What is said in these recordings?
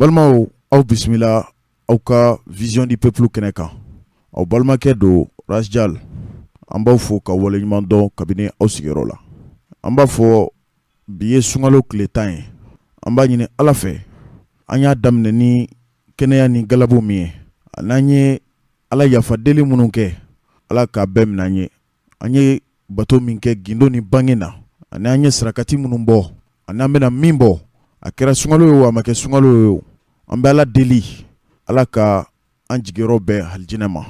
Balimaw, aw bisimila aw ka Vision du Peuple kɛnɛ kan. Aw balimakɛ don, Rasjal. An b'aw fo ka waleɲuman dɔn kabini aw sigiyɔrɔ la. An b'a fɔ, bi ye sunkalo tile 10 ye. An b'a ɲini Ala fɛ, an y'a daminɛ ni kɛnɛya ni galabu min ye, an'an ye Ala yafa deli minnu kɛ, Ala k'a bɛɛ minɛ an ye. An ye bato min kɛ gindo ni bange na, ani an ye sarakati minnu bɔ, ani an bɛna min bɔ, a kɛra sunkalo ye o, a ma kɛ sunkalo ye o, an bɛ Ala deli, Ala ka an jigiyɔrɔ bɛn alijinɛ ma.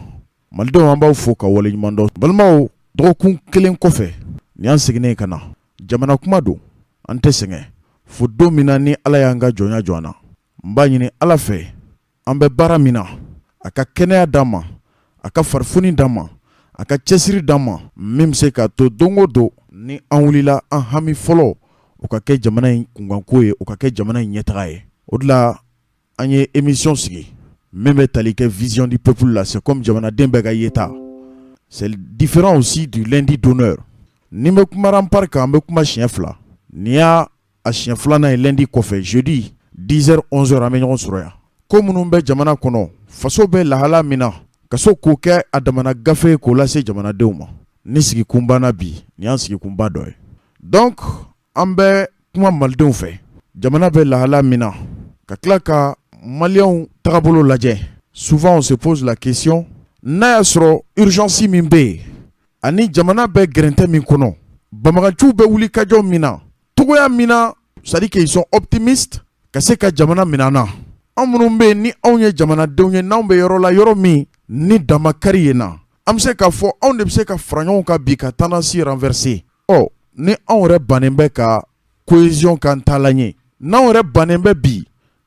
Malidenw, an b'aw fo ka waleɲuman dɔn. Balimaw, dɔgɔkun kelen kɔfɛ nin, an seginnen ka na. Jamana kuma don, an tɛ sɛgɛn fo don min na ni Ala y'an ka jɔnya jɔ an na. N b'a ɲini Ala fɛ, an bɛ baara min na, a ka kɛnɛya d'an ma, a ka farifoni d'an ma, a ka cɛsiri d'an ma, min bɛ se k'a to don o don ni an wulila, an hami fɔlɔ, o ka kɛ jamana in kunkanko ye, o ka kɛ jamana in ɲɛtaga ye. O de la an ye émission sigi min bɛ tali kɛ Vision du Peuple la. C'est comme jamanaden bɛɛ ka yeta. C'est différent aussi du lundi d'honneur. Ni bɛ kuma Rempart kan, an bɛ kuma siɲɛ fila. Nin y'a a siɲɛ filanan ye lundi kɔfɛ. Jeudi 10h 11h, an bɛ ɲɔgɔn sɔrɔ yan. Ko minnu bɛ jamana kɔnɔ, faso bɛ lahala min na, ka so k'o kɛ a damana gafe k'o lase jamanadenw ma. Ni sigikun banna bi, nin y'an sigikunba dɔ ye. Donc an bɛ kuma malidenw fɛ, jamana bɛ lahala min na, ka tila ka maliyɛnw tagabolo lajɛ. Souvent on se pose la question, n'a y'a sɔrɔ urgence min bɛ yen, ani jamana bɛ gɛrɛntɛ min kɔnɔ, banbaganciw bɛ wuli kajɔ min na, togoya min na, c'est à dire qu'ils sont optimistes ka se ka jamana minɛ an na. An minnu bɛ yen ni anw ye jamanadenw ye, n'anw bɛ yɔrɔ la, yɔrɔ min ni damakari yen na, an bɛ se k'a fɔ anw de bɛ se ka fara ɲɔgɔn kan bi ka tendance renverser. Ɔ ni anw yɛrɛ bannen bɛ ka cohésion k'an taalan ye, n'anw yɛrɛ bannen bɛ bi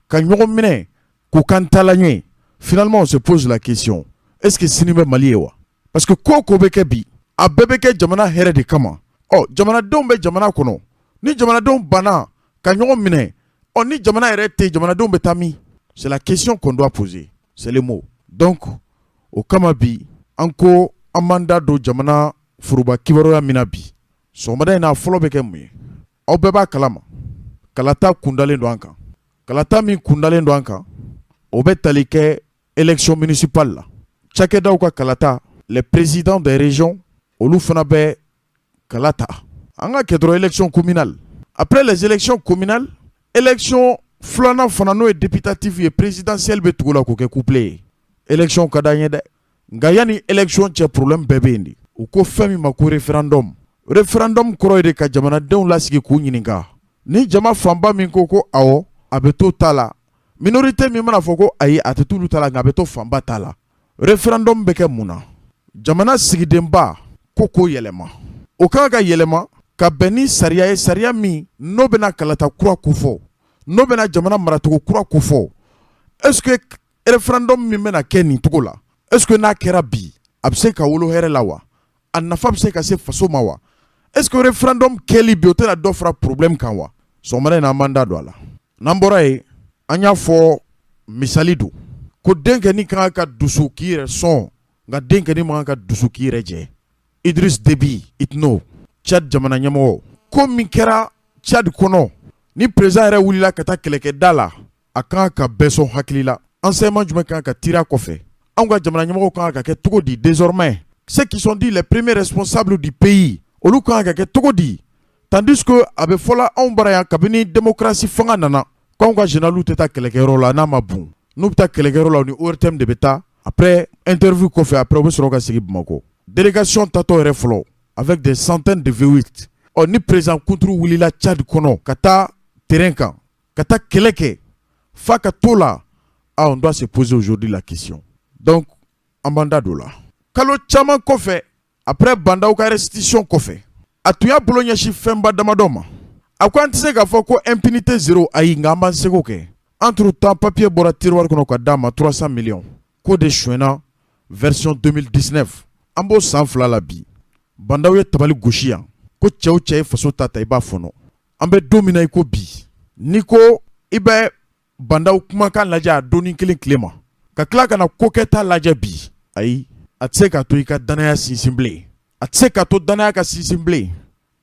ka ɲɔgɔn minɛ k'u k'an taalan ye, finalement on se pose la question, est-ce que sini bɛ Mali ye wa? Parce que ko o ko bɛ kɛ bi, a bɛɛ bɛ kɛ jamana hɛrɛ de kama. Ɔ jamanadenw bɛ jamana kɔnɔ, ni jamanadenw banna ka ɲɔgɔn minɛ, ɔ ni jamana yɛrɛ tɛ, jamanadenw bɛ taa min? C'est la question qu'on doit poser, c'est le mot. Donc o kama bi, an ko an b'an da don jamana foroba kibaruya min na bi sɔgɔmada in na, fɔlɔ bɛ kɛ mun ye? Aw bɛɛ b'a kalama, kalata kundalen don an kan. Kalata min kundalen don an kan, o bɛ tali kɛ élection municipale la, cakɛdaw ka kalata, les présidents des régions, olu fana bɛ kala ta. An ka kɛ dɔrɔn élection communale. Après les élections communales, élection filanan fana, n'o ye députation ye, présidentielle bɛ tugu la k'o kɛ couplé ye. Élection ka d'an ye dɛ, nka yanni élection cɛ, problème bɛɛ bɛ yen de. U ko fɛn min ma ko référendum. Référendum kɔrɔ ye de ka jamanadenw lasigi k'u ɲininka. Ni jama fanba min ko ko awɔ, a bɛ to ta la. Minorité min mana fɔ ko ayi, a tɛ t'olu ta la, nka a bɛ to fanba ta la. Référendum bɛ kɛ mun na? Jamana sigidenba ko k'o yɛlɛma, o kan ka yɛlɛma ka bɛn ni sariya ye, sariya min n'o bɛna kalata kura kofɔ, n'o bɛna jamana maracogo kura kofɔ. Est-ce que référendum min bɛna kɛ nin cogo la, est-ce que n'a kɛra bi, a bɛ se ka wolo hɛrɛ la wa? A nafa bɛ se ka se faso ma wa? Est-ce que référendum kɛli bi, o tɛna dɔ fara problème kan wa? Sɔgɔmada in na, an b'an da don a la. N'an bɔra yen, an y'a fɔ, misali don ko denkɛnin kan ka dusu k'i yɛrɛ sɔn, nka denkɛnin man kan ka dusu k'i yɛrɛ jɛ. Idriss Déby Itno, Tchad jamana ɲɛmɔgɔ, ko min kɛra Tchad kɔnɔ, ni président yɛrɛ wulila ka taa kɛlɛkɛda la, a kan ka bɛɛ sɔn hakili la. Enseignement jumɛn kan ka tirer a kɔfɛ? Anw ka jamana ɲɛmɔgɔw kan ka kɛ cogo di? Désormais, ceux qui sont dits les premiers responsables du pays, olu kan ka kɛ cogo di? Tandis que a bɛ fɔla anw bara yan, kabini démocratie fanga nana, k'anw ka généraux tɛ taa kɛlɛkɛyɔrɔ la n'a ma bun. N'u bɛ taa kɛlɛkɛyɔrɔ la, u ni ORTM de bɛ taa. Après interview kɔfɛ, après u bɛ sɔrɔ ka segin Bamakɔ. Délégation tatɔ yɛrɛ fɔlɔ avec des centaines de V8. Ɔ ni président kunturu wulila Tchad kɔnɔ ka taa terrain kan, ka taa kɛlɛ kɛ f'a ka to la, ah, on doit se poser aujourd'hui la question. Donc an b'an da don o la. Kalo caman kɔfɛ, après Bah N'Daw ka restitution kɔfɛ, a tun y'a bolo ɲɛsin fɛnba damadɔ ma. A ko an tɛ se k'a fɔ ko impunité zéro, ayi, nka an b'an seko kɛ. Entre temps, papier bɔra tiroir kɔnɔ ka d'a ma, 300 millions k'o de sonyɛna version 2019. An b'o san 2 la bi. Bah N'Daw ye tabali gosi yan ko cɛ o cɛ ye faso ta ta, i b'a fɔnɔ. An bɛ don min na i ko bi, n'i ko i bɛ Bah N'Daw kumakan lajɛ a donni kelen tile ma, ka tila ka na kokɛta lajɛ bi, ayi, a tɛ se k'a to i ka danaya sinsin bilen, a tɛ se k'a to danaya ka sinsin bilen.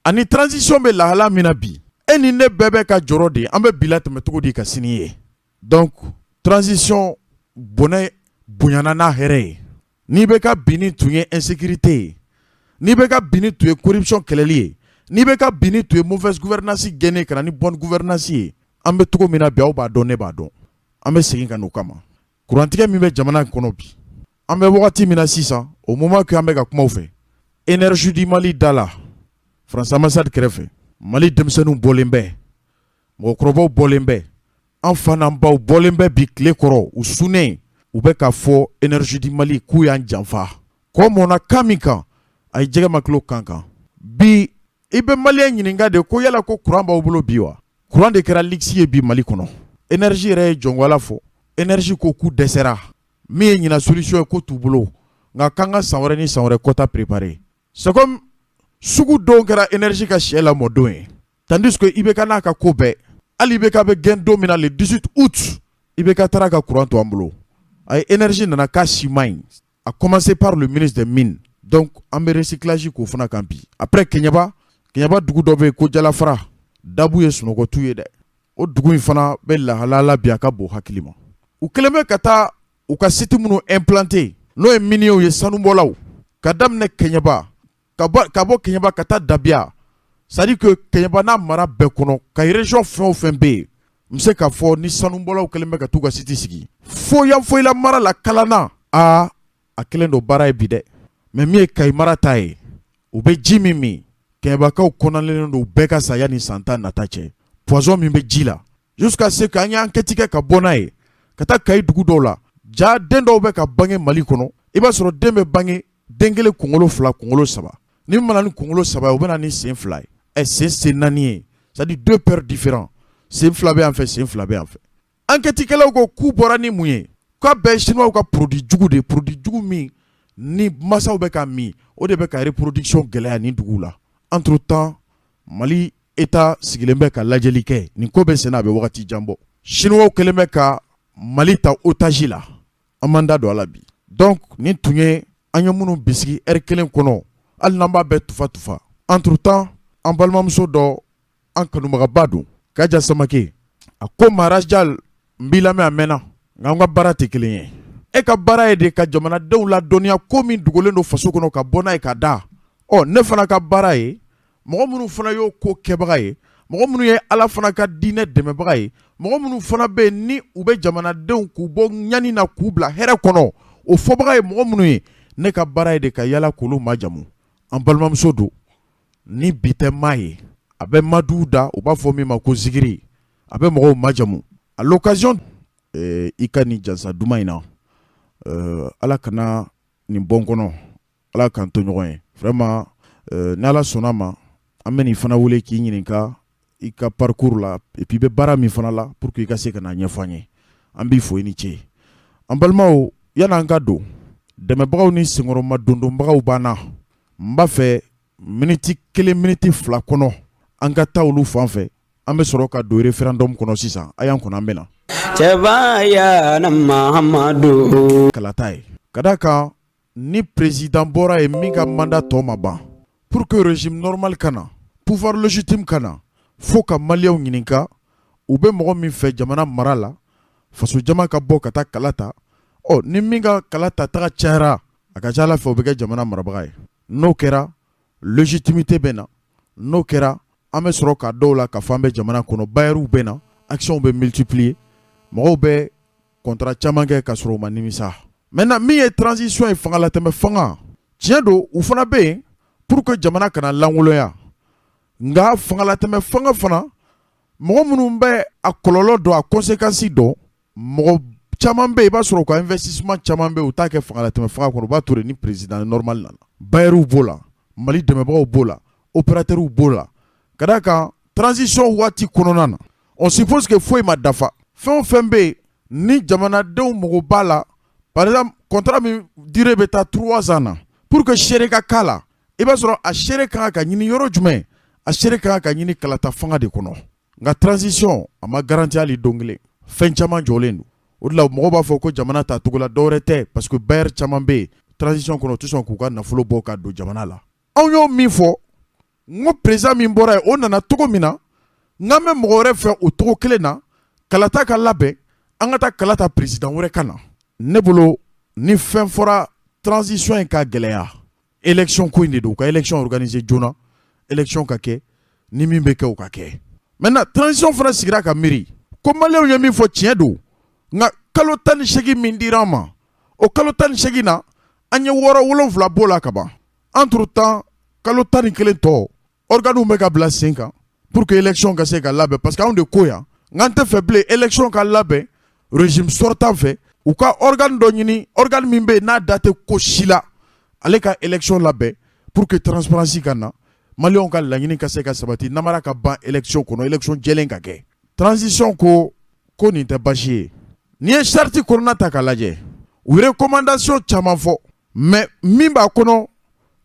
Ani transition bɛ lahala min na bi, e ni ne bɛɛ bɛ ka jɔrɔ de, an bɛ bi latɛmɛ cogo di ka sini ye? Donc transition bɔnɛ bonyana n'a hɛrɛ ye. Ni IBK binni tun ye insécurité ye, ni IBK binni tun ye corruption kɛlɛli ye, ni IBK binni tun ye mauvaise gouvernance gɛnni ka na ni bonne gouvernance ye, an bɛ cogo min na bi, aw b'a dɔn, ne b'a dɔn. An bɛ segin ka n'o kama. Kurantigɛ min bɛ jamana kɔnɔ bi, an bɛ wagati min na sisan, au moment que an bɛ ka kuma fɛ, Énergie du Mali da la, France ambassade kɛrɛfɛ, Mali denmisɛnninw bɔlen bɛ, mɔgɔkɔrɔbaw bɔlen bɛ, an fa n'an baw bɔlen bɛ bi tile kɔrɔ, u sunnen, u bɛ k'a fɔ Énergie du Mali k'u y'an janfa. Kɔ mɔnna kan min kan, a ye jɛgɛ ma kilo kan kan. Bi i bɛ maliyɛn ɲininka de ko yala ko kuran b'aw bolo bi wa? Kuran de kɛra luxe ye bi Mali kɔnɔ. Énergie yɛrɛ ye jɔngoyala fɔ. Énergie ko k'u dɛsɛra, min ye ɲinan solution ye ko t'u bolo, nka k'an ka san wɛrɛ ni san wɛrɛ quota préparer. C'est comme sugu don kɛra énergie ka sɛ lamɔ don ye, tandis que IBK n'a ka ko bɛɛ, hali IBK bɛ gɛn don min na, le 18 août, IBK taara ka courant to an bolo. A ye énergie nana k'a si man ɲi, à commencer par le ministre des Mines. Donc an bɛ recyclage k'o fana kan bi. Après Kɛɲɛba, Kɛɲɛba dugu dɔ bɛ yen ko Jalafara, dabu ye sunɔgɔtu ye dɛ. O dugu in fana bɛ lahalaya la bi, a ka bon hakili ma. U kɛlen bɛ ka taa u ka site minnu implanté, n'o ye miniers ye, sanubɔlaw, ka daminɛ Kɛɲɛba, ka bɔ Kɛɲɛba ka taa Dabiya, c'est à dire que Kɛɲɛba n'a mara bɛɛ kɔnɔ, ka région fɛn o fɛn bɛ yen, n bɛ se k'a fɔ ni sanubɔlaw kɛlen bɛ ka t'u ka site sigi fo Yanfolila mara la, Kalana, aa, a kɛlen don baara ye bi dɛ. Mais min ye Kayi mara ta ye, u bɛ ji min min, Kɛɲɛbakaw kɔnɔnalen don, u bɛɛ ka sa yanni san 10 nata cɛ, poison min bɛ ji la, jusqu'à ce que an ye enquête kɛ ka bɔ n'a ye ka taa Kayi dugu dɔw la. Ja den dɔw bɛ ka bange Mali kɔnɔ, i b'a sɔrɔ den bɛ bange, den kelen kunkolo fila, kunkolo saba. Ni min mana ni kunkolo saba ye, o bɛ na ni sen fila ye, ɛ, sen naani ye, c'est à dire deux paires différents, sen fila bɛ yan fɛ, sen fila bɛ yan fɛ. Enquête kɛlaw ko k'u bɔra ni mun ye? K'a bɛɛ ye chinois ka produit jugu de ye, produit jugu min ni masaw bɛ ka min, o de bɛ ka reproduction gɛlɛya nin duguw la. Entre temps, Mali État sigilen bɛ ka lajɛli kɛ. Nin ko bɛ sen na, a bɛ wagati jan bɔ. Chinois kɛlen bɛ ka Mali ta otage la. An m'an da don a la bi. Donc nin tun ye an ye minnu bisigi heure kelen kɔnɔ, hali n'an b'a bɛɛ tufa tufa. Entre temps, an balimamuso dɔ, an kanubagaba don, Kaja Samake, a ko Marajal, n b'i lamɛn a mɛnna, nka an ka baara tɛ kelen ye. E ka baara ye de ka jamanadenw ladɔnniya ko min dogolen don faso kɔnɔ, ka bɔ n'a ye ka da. Ɔ, ne fana ka baara ye mɔgɔ minnu fana y'o ko kɛbaga ye, mɔgɔ minnu ye Ala fana ka diinɛ dɛmɛbaga ye, mɔgɔ minnu fana bɛ yen ni u bɛ jamanadenw k'u bɔ ɲani na k'u bila hɛrɛ kɔnɔ, o fɔbaga ye mɔgɔ minnu ye, ne ka baara ye de ka yala k'olu majamu. An balimamuso don, ni bi tɛ maa ye, a bɛ madu da, u b'a fɔ min ma ko zikiri, a bɛ mɔgɔw majamu. À l'occasion, i ka nin jansa duman in na, Ala kana nin bɔ n kɔnɔ, Ala k'an to ɲɔgɔn ye. Vraiment, ni Ala sɔnna ma, an bɛ nin fana wele k'i ɲininka i ka parcours la, et puis i bɛ baara min fana la, pour que i ka se ka na ɲɛfɔ an ye. An b'i fo, i ni ce. An balimaw, yan'an ka don, dɛmɛbagaw ni senkɔrɔma dondonbagaw b'an na. N b'a fɛ miniti 1, miniti 2 kɔnɔ, an ka taa olu fan fɛ, an bɛ sɔrɔ ka don référendum kɔnɔ sisan. A y'an kɔnɔ, an bɛ na. Cɛba ya Mahamadu. Kalata ye ka d'a kan ni président bɔra yen min ka mandat tɔ ma ban, pour que régime normal ka na, pouvoir légitime ka na, fo ka maliyɛnw ɲininka u bɛ mɔgɔ min fɛ jamana mara la, faso jama ka bɔ ka taa kala ta. Ɔ, ni min ka kala ta taga cayara, a ka ca Ala fɛ, o bɛ kɛ jamana marabaga ye. N'o kɛra, légitimité bɛ na. N'o kɛra, an bɛ sɔrɔ ka dɔw la ka fɔ an bɛ jamana kɔnɔ, bailleurs bɛ na, actions bɛ multiplier, mɔgɔw bɛ contrat caman kɛ ka sɔrɔ u ma nimisa. Maintenant, min ye transition ye, fangalatɛmɛ fanga, tiɲɛ don, u fana bɛ yen pour que jamana kana lankolonya. Nka fangalatɛmɛ fanga fana, mɔgɔ minnu bɛ a kɔlɔlɔ dɔn, a conséquence dɔn, mɔgɔ caman bɛ yen, i b'a sɔrɔ u ka investissement caman bɛ yen, u t'a kɛ fangalatɛmɛ fanga kɔnɔ, u b'a to de ni président normal nana. Bailleurs b'o la, Mali dɛmɛbagaw b'o la, opérateurs b'o la. Ka d'a kan transition waati kɔnɔna na, on suppose que foyi ma dafa. Fɛn o fɛn bɛ yen ni jamanadenw mago b'a la, par exemple contrat min durée bɛ taa 3 ans na, pour que seere ka k'a la, i b'a sɔrɔ a seere kan ka ɲini yɔrɔ jumɛn? A seere kan ka ɲini kalata fanga de kɔnɔ. Nka transition, a ma garanti hali don kelen. Fɛn caman jɔlen don. O de la mɔgɔw b'a fɔ ko jamana ta cogo la, dɔwɛrɛ tɛ, parce que bailleur caman bɛ yen transition kɔnɔ, u tɛ sɔn k'u ka nafolo bɔ ka don jamana la. Anw y'o min fɔ, n ko président min bɔra yen, o nana cogo min na, n k'an bɛ mɔgɔ wɛrɛ fɛ o cogo kelen na, kalata ka labɛn. An ka taa kala ta président wɛrɛ ka na. Ne bolo, ni fɛn fɔra transition in ka gɛlɛya, élection ko in de don. U ka élection organiser joona, élection ka kɛ, ni min bɛ kɛ, o ka kɛ. Maintenant, transition fana sigira ka miiri ko maliyɛnw ye min fɔ, tiɲɛ don. Nka kalo 18 min dira an ma, o kalo 18 na, an ye 6, 7 b'o la ka ban. Entre temps, kalo 11 tɔ, organes bɛ ka bila sen kan pour que élection ka se ka labɛn, parce que anw de ko yan nka an tɛ fɛ bilen élection ka labɛn régime sortant fɛ. U ka organe dɔ ɲini, organe min bɛ yen n'a da tɛ ko si la, ale ka élection labɛn pour que transparence ka na, maliyɛnw ka laɲini ka se ka sabati, namara ka ban élection kɔnɔ, élection jɛlen ka kɛ. Transition ko ko nin tɛ basi ye. N'i ye charte kɔnɔna ta k'a lajɛ, u ye recommandation caman fɔ, mais min b'a kɔnɔ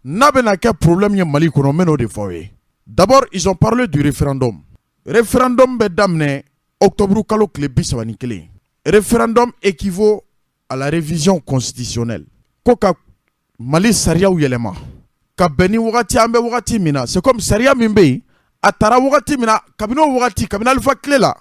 n'a bɛna kɛ problème ye Mali kɔnɔ, n bɛ n'o de fɔ aw ye. D'abord, ils ont parlé du référendum. Référendum bɛ daminɛ octobre kalo tile 31. Référendum équivaut à la révision constitutionnelle, ko ka Mali sariyaw yɛlɛma ka bɛn ni wagati an bɛ wagati min na. C'est comme sariya min bɛ yen, a taara wagati min na, kabini o wagati, kabini Alifa tile la,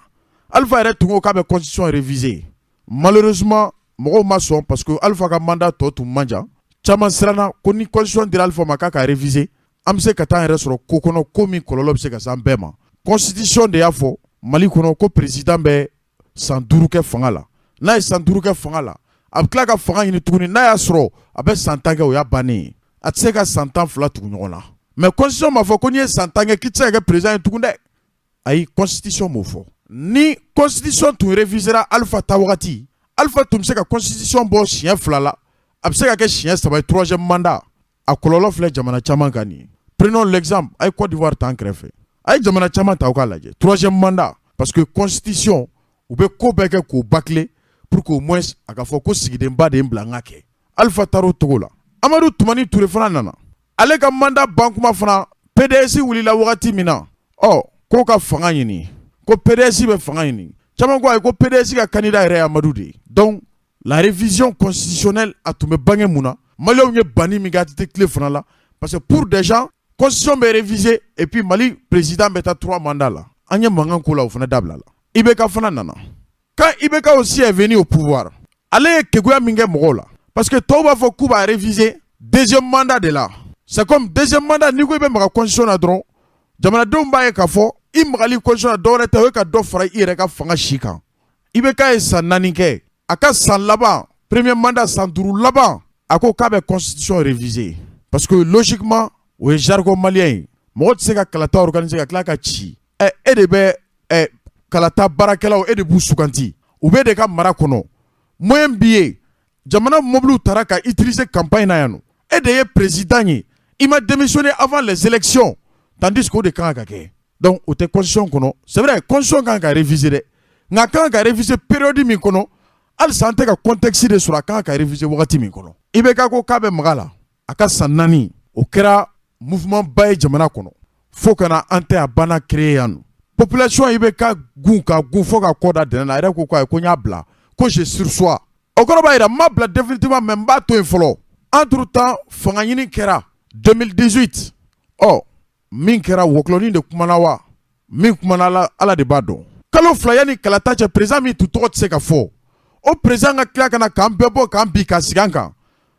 Alifa yɛrɛ tun ko k'a bɛ constitution réviser. Malheureusement, mɔgɔw ma sɔn, parce que Alifa ka mandat tɔ tun man jan. Caman siranna ko ni constitution dira Alifa ma k'a ka réviser, an bɛ se ka taa an yɛrɛ sɔrɔ ko kɔnɔ, ko min kɔlɔlɔ bɛ se ka se an bɛɛ ma. Constitution de y'a fɔ Mali kɔnɔ ko président bɛ san 5 kɛ fanga la. N'a ye san 5 kɛ fanga la, a bɛ tila ka fanga ɲini tuguni. N'a y'a sɔrɔ a bɛ san 10 kɛ, o y'a bannen ye. A tɛ se ka san 12 tugu ɲɔgɔn na. Mais constitution m'a fɔ ko n'i ye san 10 kɛ, k'i tɛ se ka kɛ président ye tugun dɛ. Ayi, constitution m'o fɔ. Ni constitution tun révisera Alifa ta wagati, Alifa tun bɛ se ka constitution bɔ siɲɛ 2 la, a bɛ se ka kɛ siɲɛ 3 ye, troisième mandat. A kɔlɔlɔ filɛ jamana caman kan nin ye. Prenons l'exemple, a ye Côte d'Ivoire ta an kɛrɛfɛ, a ye jamana caman ta, aw k'a lajɛ, troisième mandat, parce que constitution, u bɛ ko bɛɛ kɛ k'o bâcler pour qu'au moins a ka fɔ ko sigidenba de ye n bila n ka kɛ. Alifa taara o cogo la. Amadu Tumani Ture fana nana, ale ka mandat ban kuma fana, PDS wulila wagati min na, ɔ k'o ka fanga ɲini, ko PDS bɛ fanga ɲini, caman ko ayi, ko PDS ka candidat yɛrɛ ye Amadu de ye. Donc la révision constitutionnelle, a tun bɛ bange mun na? Maliyɛnw ye banni min kɛ ATT tile fana la, parce que pour des gens, constitution bɛ réviser et puis Mali président bɛ taa trois mandats la. An ye mankan ko la, o fana dabila la. IBK fana nana. Quand IBK aussi est venu au pouvoir, ale ye keguya min kɛ mɔgɔw la, parce que tɔw b'a fɔ k'u b'a réviser deuxième mandat de la. C'est comme deuxième mandat, n'i ko i bɛ maga constitution na dɔrɔn, jamanadenw b'a ye k'a fɔ i magali constitution na, dɔwɛrɛ tɛ, o ye ka dɔ fara i yɛrɛ ka fanga si kan. IBK ye san 4 kɛ. A ka san laban, premier mandat san 5 laban, a ko k'a bɛ constitution réviser, parce que logiquement, o ye jargon malien ye, mɔgɔ tɛ se ka kalata organiser ka tila ka ci. Ɛ, e de bɛ ɛ kalata baarakɛlaw, e de b'u suganti, u bɛ de ka mara kɔnɔ, moyen b'i ye, jamana mobiliw taara ka utiliser campagne na yan nɔ, e de ye président ye, i ma démissionner avant les élections, tandis que o de kan ka kɛ. Donc o tɛ constitution kɔnɔ. C'est vrai, constitution kan ka réviser dɛ, nka a kan ka réviser période min kɔnɔ, halisa an tɛ ka contexte de sɔrɔ a kan ka réviser wagati min kɔnɔ. IBK ko k'a bɛ maga la, a ka san 4, o kɛra mouvement ba ye jamana kɔnɔ, fo ka na an tɛ a banna créer yan nɔ. Population, IBK gun ka gun fo ka kɔ da dɛnɛ na. A yɛrɛ ko k'a ye ko n y'a bila, ko je sursois. O kɔrɔ b'a jira n ma bila définitivement, mais n b'a to yen fɔlɔ. Entre temps, fanga ɲini kɛra 2018. Ɔ, min kɛra, wɔkulɔnin de kumana wa, min kumana la, Ala de b'a dɔn. Kalo 2 yanni kalata cɛ, président min tun tɔgɔ tɛ se ka fɔ, o président ka tila ka na k'an bɛɛ bɔ k'an bi ka sigi an kan.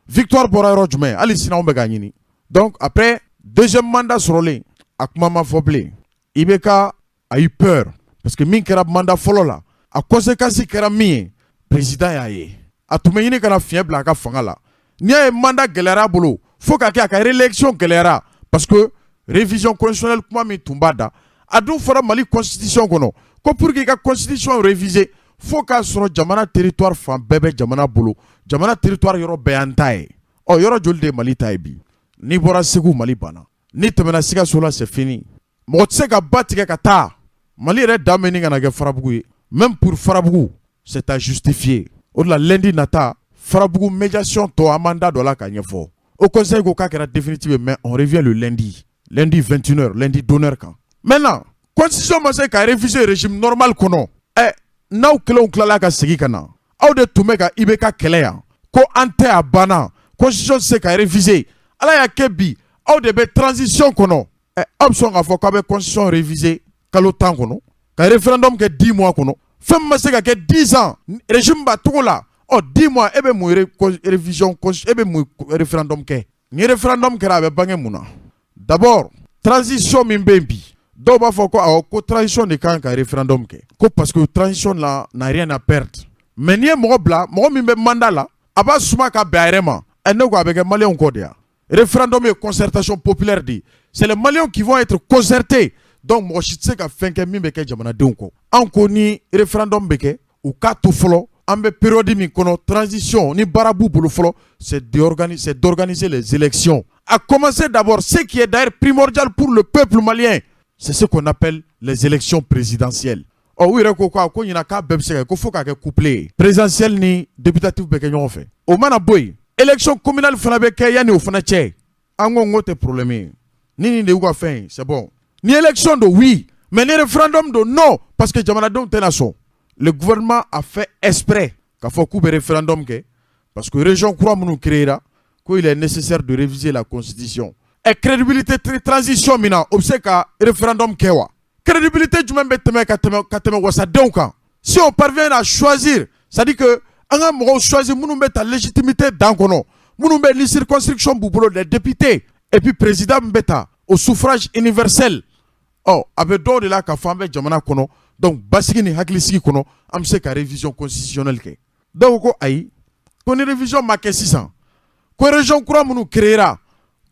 Victoire bɔra yɔrɔ jumɛn? Hali sini anw bɛ k'a ɲini. Donc après deuxième mandat sɔrɔlen, a kuma ma fɔ bilen. IBK a eu peur, parce que min kɛra mandat fɔlɔ la, a conséquence kɛra min ye, président y'a ye, a tun bɛ ɲini ka na fiɲɛ bila a ka fanga la. N'i y'a ye mandat gɛlɛyara a bolo fo ka kɛ a ka réélection gɛlɛyara, parce que révision constitutionnelle kuma min tun b'a da, a dun fɔra Mali constitution kɔnɔ ko pour que i ka constitution réviser, fo k'a sɔrɔ jamana territoire fan bɛɛ bɛ jamana bolo, jamana territoire yɔrɔ bɛɛ y'an ta ye. Ɔ, yɔrɔ joli de ye Mali ta ye bi? N'i bɔra Segu, Mali banna. N'i tɛmɛna Sikaso la, c'est fini. Mɔgɔ tɛ se ka ba tigɛ ka taa. Mali yɛrɛ dan bɛ ɲini ka na kɛ Farabugu ye. Même pour Farabugu, c'est à justifier. O de la, lundi nata, Farabugu médiation tɔ, an b'an da don a la k'a ɲɛfɔ. Haut Conseil ko k'a kɛra définitive, mais on revient le lundi, lundi 21h, lundi d'honneur kan. Maintenant, constitution ma se ka réviser régime normal kɔnɔ. Ɛ, n'aw kelenw tilala ka segin ka na, aw de tun bɛ ka IBK kɛlɛ yan ko an tɛ, a banna, constitution tɛ se ka réviser. Ala y'a kɛ bi, aw de bɛ transition kɔnɔ. Ɛ, aw bɛ sɔn k'a fɔ k'aw bɛ constitution réviser kalo 10 kɔnɔ, ka référendum kɛ 10 mois kɔnɔ. Fɛn min ma se ka kɛ 10 ans, régime b'a togo la, ɔ 10 mois, e bɛ mun révision, e bɛ mun référendum kɛ? Ni référendum kɛra, a bɛ bange mun na? D'abord, transition min bɛ yen bi, dɔw b'a fɔ ko awɔ, ko transition de kan ka référendum kɛ, ko parce que transition là n'a rien à perdre. Mais n'i ye mɔgɔ bila, mɔgɔ min bɛ mandat la, a b'a suma ka bɛn a yɛrɛ ma. Ɛ, ne ko a bɛ kɛ maliyɛnw kɔ de ya. Référendum ye concertation populaire de ye, c'est les Maliens qui vont être concertés. Donc mɔgɔ si tɛ se ka fɛn kɛ min bɛ kɛ jamanadenw kɔ. An ko ni référendum bɛ kɛ, u k'a to fɔlɔ, an bɛ période min kɔnɔ, transition ni baara b'u bolo fɔlɔ, c'est d'organiser les élections, à commencer d'abord, ce qui est d'ailleurs primordial pour le peuple malien, c'est ce qu'on appelle les élections présidentielles. Ɔ, u yɛrɛ ko ko ɲinan k'a bɛɛ bɛ se ka kɛ, ko fo k'a kɛ couplé ye, présidentielle ni député bɛ kɛ ɲɔgɔn fɛ. O mana bɔ yen, élection communale fana bɛ kɛ yanni o fana cɛ. An ko n ko tɛ problème ye, ni nin de y'u ka fɛn ye, c'est bon. Ni élection don, oui, mais ni référendum don, non, parce que jamanadenw tɛna sɔn. Le gouvernement a fait exprès k'a fɔ k'u bɛ référendum kɛ parce que région kura minnu créera, ko il est nécessaire de réviser la constitution. Ɛ, crédibilité transition min na, o bɛ se ka référendum kɛ wa? Crédibilité jumɛn bɛ tɛmɛ ka tɛmɛ wasadenw kan? Si on parvient à choisir, c'est à dire que an ka mɔgɔw choisir minnu bɛ ta légitimité dan kɔnɔ, minnu bɛ ni circonscription b'u bolo, les députés, et puis président min bɛ ta au suffrage universel, ɔ, a bɛ dɔw de la k'a fɔ an bɛ jamana kɔnɔ, donc basigi ni hakilisigi kɔnɔ, an bɛ se ka révision constitutionnelle kɛ. Dɔw ko ayi, ko ni révision ma kɛ sisan, ko région kura minnu créera,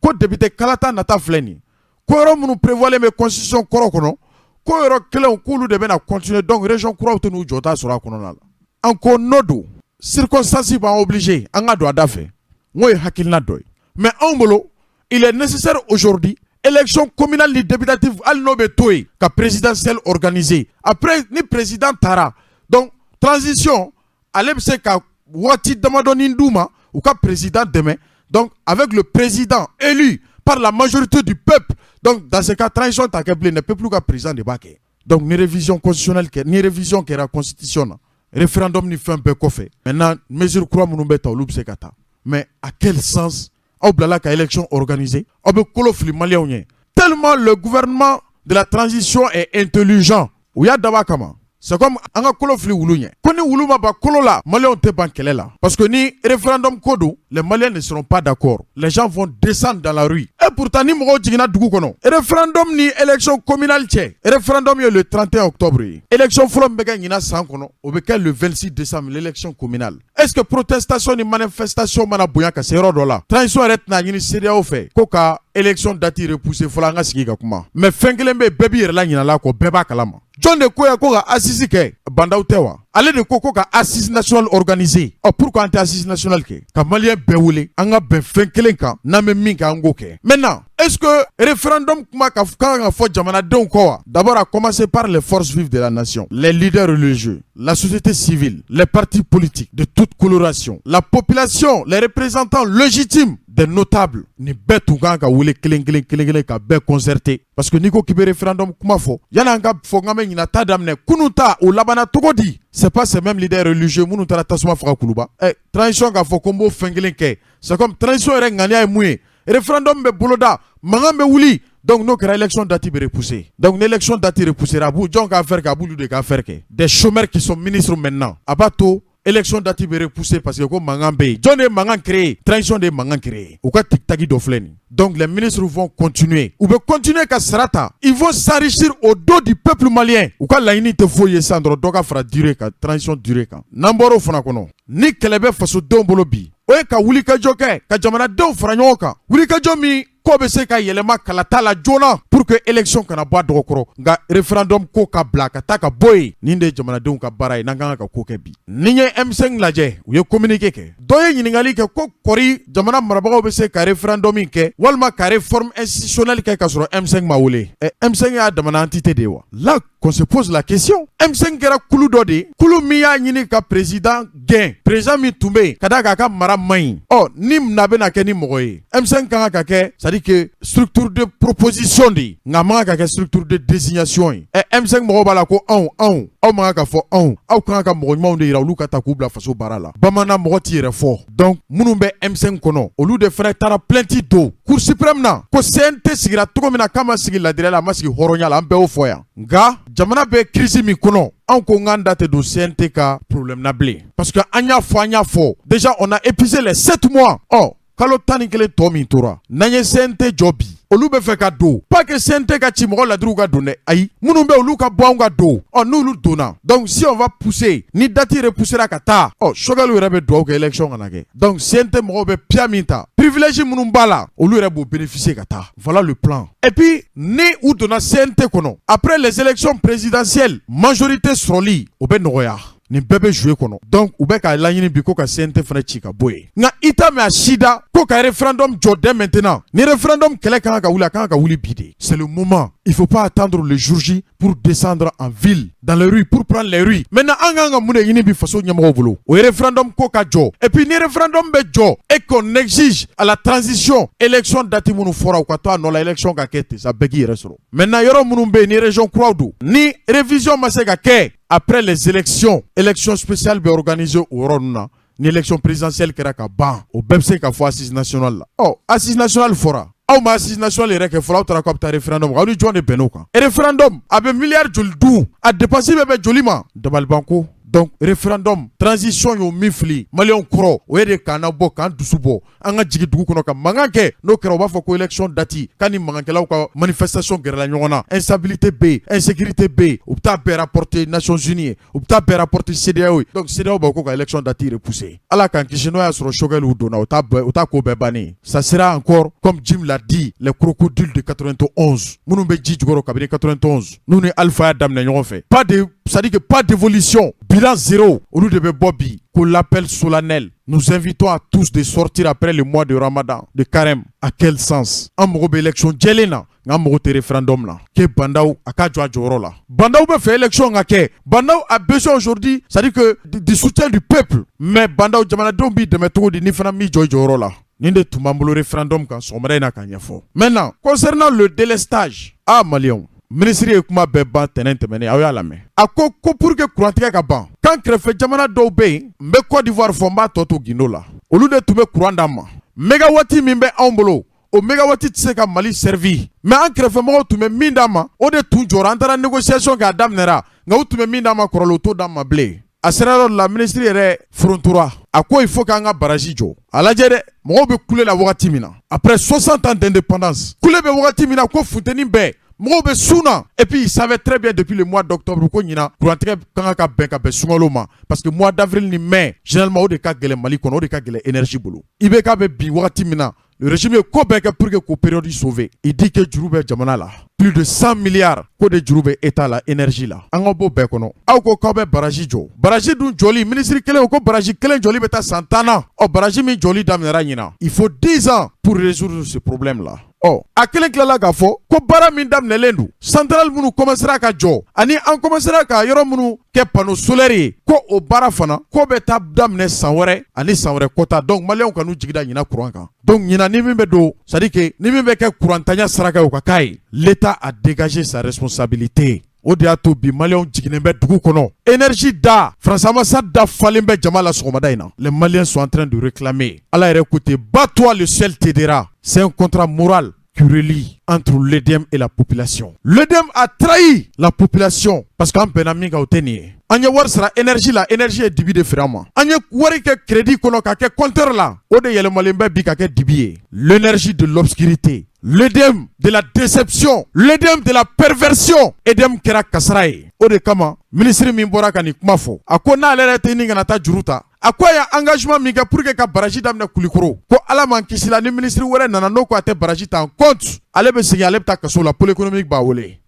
ko député kalata nata filɛ nin, ko yɔrɔ minnu prévoilen bɛ constitution kɔrɔ kɔnɔ, ko yɔrɔ kelenw k'olu de bɛna continuer, donc région kuraw tɛ n'u jɔta sɔrɔ a kɔnɔna la. An ko n'o don, circonstance b'an obligé an ka don a da fɛ, n k'o ye hakilina dɔ ye. Mais anw bolo, il est nécessaire aujourd'hui, élection communale ni député, hali n'o bɛ to yen, ka présidentielle organiser. Après, ni président taara, donc transition ale bɛ se ka waati damadɔnin d'u ma, u ka président dɛmɛ, donc avec le président élu par la majorité du peuple. Donc dans ce cas, transition t'a kɛ bilen dɛ, peuple ka président de b'a kɛ. Donc ni révision constitutionnelle kɛ, ni révision kɛra constitution na, référendum ni fɛn bɛɛ kɔfɛ, maintenant mesure kura minnu bɛ ta, olu bɛ se ka ta. Mais à quel sens aw bilala ka élection organiser, aw bɛ kolo fili maliyɛnw ɲɛ? Tellement le gouvernement de la transition est intelligent, u y'a dabɔ a kama. C'est comme an ka kolo fili wulu ɲɛ, ko ni wulu ma ban kolo la, maliyɛnw tɛ ban kɛlɛ la. Parce que ni référendum ko don, les Maliens ne seront pas d'accord, les gens vont descendre dans la rue. Et pourtant, ni mɔgɔw jiginna dugu kɔnɔ, référendum ni élection communale cɛ, référendum ye le 31 octobre ye, élection fɔlɔ min bɛ kɛ ɲinan san kɔnɔ, o bɛ kɛ le 26 décembre, l'élection communale. Est ce que protestation ni manifestation mana bonya ka se yɔrɔ dɔ la, transition yɛrɛ tɛna ɲini CEDEAO fɛ ko ka élection date repousser fɔlɔ, an ka sigi ka kuma? Mais fɛn kelen bɛ yen, bɛɛ b'i yɛrɛ la ɲinɛ la kɔ, bɛɛ b'a kalama. Jɔn de ko ya ko ka assise kɛ? Bah N'Daw tɛ wa? Ale de ko ko ka assise nationale organiser. Ɔ, pourquoi an tɛ assise nationale kɛ ka maliyɛn bɛɛ wele, an ka bɛn fɛn kelen kan, n'an bɛ min kɛ, an k'o kɛ? Maintenant, est ce que référendum kuma ka kan ka fɔ jamanadenw kɔ wa? D'abord, à commencer par les forces vives de la nation, les leaders religieux, la société civile, les partis politiques de toute coloration, la population, les représentants légitimes des notables, nin bɛɛ tun kan ka wele kelen kelen kelen kelen ka bɛɛ concerter. Parce que n'i ko k'i bɛ référendum kuma fɔ, yanni an ka fɔ k'an bɛ ɲinan ta daminɛ, kunun ta o labanna cogo di? C'est pas ces mêmes leaders religieux minnu taara tasuma faga Kuluba? Ɛ, transition k'a fɔ ko n b'o fɛn kelen kɛ, c'est comme transition yɛrɛ ŋaniya ye mun ye? Référendum bɛ boloda, mankan bɛ wuli, donc n'o kɛra, élection date bɛ repousser. Donc ni élection date repoussera, a b'u jɔn ka affaire kɛ? A b'olu de ka affaire kɛ, des chômeurs qui sont ministres maintenant. A b'a to élection date bɛ repousser parce que ko mankan bɛ yen. Jɔn de ye mankan créer? Transition de ye mankan créer. U ka tic-tac dɔ filɛ nin. Donc les ministres vont continuer, u bɛ continuer ka sara ta, ils vont s'enrichir au dos du peuple malien. U ka laɲini tɛ foyi ye sisan dɔrɔn, dɔ ka fara durée kan, transition durée kan. N'an bɔra o fana kɔnɔ, ni kɛlɛ bɛ fasodenw bolo bi, o ye ka wulikajɔ kɛ ka jamanadenw fara ɲɔgɔn kan, wulikajɔ min ko bɛ se ka yɛlɛma kalata la joona pour que élection kana bɔ a dɔgɔkɔrɔ. Nka référendum ko ka bila ka taa ka bɔ yen, nin de ye jamanadenw ka baara ye n'an kan ka ko kɛ bi. Ni ye M5 lajɛ, u ye communiqué kɛ. Dɔ ye ɲininkali kɛ ko kɔri jamana marabagaw bɛ se ka référendum kɛ walima ka réforme institutionnelle kɛ ka sɔrɔ M5 ma wele? Ɛ, M5 y'a damana entité de ye wa? Là qu'on se pose la question. M5 kɛra kulu dɔ de ye, kulu min y'a ɲini ka président gɛn, président min tun bɛ yen, ka d'a kan a ka mara man ɲi. Ɔ, ni na bɛna kɛ ni mɔgɔ ye, M5 kan ka kɛ, c'est à dire que structure de proposition de ye, nka a man kan ka kɛ structure de désignation ye. Ɛ, M5 mɔgɔw b'a la ko anw, anw, aw man kan ka fɔ anw, aw kan ka mɔgɔ ɲumanw de yira, olu ka ta k'u bila faso baara la. Bamanan mɔgɔ t'i yɛrɛ fɔ. Donc minnu bɛ M5 kɔnɔ, olu de fana taara plainte don Cour suprême na ko CNT sigira cogo min na, k'a ma sigi ladiriya la, a ma sigi hɔrɔnya la. An bɛɛ y'o fɔ yan. Nka jamana bɛ crise min kɔnɔ Anw ko n k'an da tɛ don CNT ka problème na bilen, parce que an y'a fɔ, an y'a fɔ déjà, on a épuisé les 7 mois. Ɔ, kalo 11 tɔ min tora, n'an ye CNT jɔ bi, olu bɛ fɛ ka don. Pas que CNT ka ci, mɔgɔ ladiriw ka don dɛ, ayi, minnu bɛ olu ka bɔ, anw ka don. Ɔ, n'olu donna, donc si on va pousser, ni date repoussera ka taa, ɔ, Choguel yɛrɛ bɛ dugawu kɛ élection kana kɛ. Donc CNT mɔgɔw bɛ piya min ta, privilège minnu b'a la, olu yɛrɛ b'o bénéficier ka taa. Voilà le plan. Et puis ni u donna CNT kɔnɔ, après les élections présidentielles, majorité sɔrɔli o bɛ nɔgɔya. Nin bɛɛ bɛ jouer kɔnɔ. Donc u bɛ k'a laɲini bi ko ka CNT fana ci ka bɔ yen. Nka i t'a mɛn a si da ko ka référendum jɔ dès maintenant. Ni référendum kɛlɛ kan ka wuli, a kan ka wuli bi de. C'est le moment. Il faut pas attendre le jour J pour descendre en ville, dans les rues, pour prendre les rues. Maintenant, an kan ka mun de ɲini bi faso ɲɛmɔgɔw bolo? O ye référendum ko ka jɔ. Et puis ni référendum bɛ jɔ et qu'on exige à la transition, élection date minnu fɔra, u ka to a nɔ la, élection ka kɛ ten sa, bɛɛ k'i yɛrɛ sɔrɔ. Maintenant, yɔrɔ minnu bɛ yen ni région kuraw don, ni révision ma se ka kɛ après les élections, élection spéciale bɛ organiser o yɔrɔ ninnu na. Ni élection présidentielle kɛra ka ban, o bɛɛ bɛ se ka fɔ assise nationale la. Ɔ, assise nationale fɔra, aw ma assise nationale yɛrɛ kɛ fɔlɔ, aw taara k'aw bɛ taa référendum. Aw ni jɔn de bɛnn'o kan? Référendum a bɛ miliyari joli dun? A dépense bɛ bɛn joli ma? Dabalibanko. Donc référendum, transition y'o min fili maliyɛnw kɔrɔ, o ye de k'an bɔ, k'an dusu bɔ, an ka jigin dugu kɔnɔ ka mankan kɛ. N'o kɛra, u b'a fɔ ko élection date k'a ni mankankɛlaw ka manifestation gɛrɛla ɲɔgɔn na, instabilité bɛ yen, insécurité bɛ yen. U bɛ taa bɛɛ rapporter Nations Unies ye, u bɛ taa bɛɛ rapporter CEDEAO ye. Donc CEDEAO b'a ko ka élection date repousser. Ala k'an kisi, n'o y'a sɔrɔ Choguel donna, o t'a bɛɛ, o t'a ko bɛɛ bannen. Ça sera encore comme Jim l'a dit, les crocodiles de 91, minnu bɛ ji jukɔrɔ kabini 91, n'u ni Alpha y'a daminɛ ɲɔgɔn fɛ. Pas de, c'est-à-dire que pas d'évolution, bilan zéro. Olu de bɛ bɔ bi ko l'appel solennel, nous invitons à tous de sortir après le mois de Ramadan, de carême. À quel sens? An mago bɛ élection jɛlen na, nka an mago tɛ référendum na. Ke Bah N'Daw a ka jɔ a jɔyɔrɔ la. Bah N'Daw bɛ fɛ élection ka kɛ. Bah N'Daw a besoin aujourd'hui, c'est-à-dire que du soutien du peuple. Mais Bah N'Daw, jamanadenw b'i dɛmɛ cogo di n'i fana m'i jɔ i jɔyɔrɔ la? Nin de tun b'an bolo référendum kan sɔgɔmada in na k'a ɲɛfɔ. Maintenant, concernant le délestage, ah, maliyɛnw, minisiri ye kuma bɛɛ ban tɛnɛn tɛmɛnen, aw y'a lamɛn. A ko ko pour que kurantigɛ ka ban kan, kɛrɛfɛ jamana dɔw bɛ yen, n bɛ Côte d'Ivoire fɔ, n b'a tɔ to gindo la, olu de tun bɛ courant d'an ma. Mégawatt min bɛ anw bolo, o mégawatt tɛ se ka Mali servi. Mais an kɛrɛfɛmɔgɔw tun bɛ min d'an ma, o de tun jɔra. An taara négociation kɛ, a daminɛra, nka u tun bɛ min d'an ma kɔrɔlen, o t'o d'an ma bilen. A sera yɔrɔ dɔ la, minisiri yɛrɛ forontora, a ko il faut k'an ka barrage jɔ. A lajɛ dɛ, mɔgɔw bɛ kule la wagati min na, après 60 ans d'indépendance, kule bɛ wagati min na, ko funteni bɛɛ, mɔgɔw bɛ sun na. Et puis il savait très bien depuis le mois d'octobre ko ɲinan kurantigɛ kan ka bɛn ka bɛn sunkalo ma, parce que mois d'avril ni mai, généralement, o de ka gɛlɛn Mali kɔnɔ, o de ka gɛlɛn énergie bolo. IBK bɛ bin wagati min na, le régime ye ko bɛɛ kɛ pour que k'o période sauver. Il dit que juru bɛ jamana la, plus de 100 milliards, ko de juru bɛ état la énergie la. An ka bɔ bɛɛ kɔnɔ, aw ko k'aw bɛ barrage jɔ. Barrage dun jɔli, minisiri kelen ko barrage kelen jɔli bɛ taa san 10 na. Ɔ, barrage min jɔli daminɛra ɲinan, il faut 10 ans pour résoudre ce problème là. Ɔ, a kelen tilala k'a fɔ ko baara min daminɛlen don, centrale minnu commencera ka jɔ, ani an commencera ka yɔrɔ minnu kɛ panneau solaire ye, ko o baara fana ko bɛ taa daminɛ san wɛrɛ ani san wɛrɛ kɔta. Donc maliyɛnw ka n'u jigi da ɲinan courant kan. Donc ɲinan, ni min bɛ don, c'est à dire que ni min bɛ kɛ courantanya saraka ye, o ka k'a ye. L'État a dégagé sa responsabilité. O de y'a to bi maliyɛnw jiginnen bɛ dugu kɔnɔ, énergie da, France ambassade da falen bɛ jama la sɔgɔmada in na. Les Maliens sont en train de réclamer. Ala yɛrɛ ko ten: bats-toi, le ciel t'aidera. C'est un contrat moral qui relie entre l'EDM et la population. L'EDM a trahi la population parce qu'an bɛnna min kan, o tɛ nin ye. An ye wari sara énergie la, énergie ye dibi de feere an ma. An ye wari kɛ crédit kɔnɔ ka kɛ compteur la, o de yɛlɛmalen bɛ bi ka kɛ dibi ye. L'énergie de l'obscurité, l'EDM de la déception, l'EDM de la perversion. EDM kɛra kasara ye. O de kama minisiri min bɔra ka nin kuma fɔ, a ko n'ale yɛrɛ tɛ nin kana taa juru ta. A ko a ye engagement min kɛ pour que ka barrage daminɛ Kulikoro, ko Ala m'an kisi la, ni minisiri wɛrɛ nana n'o ko a tɛ barrage ta en compte, ale bɛ segin, ale bɛ taa kaso la, pôle économique b'a wele.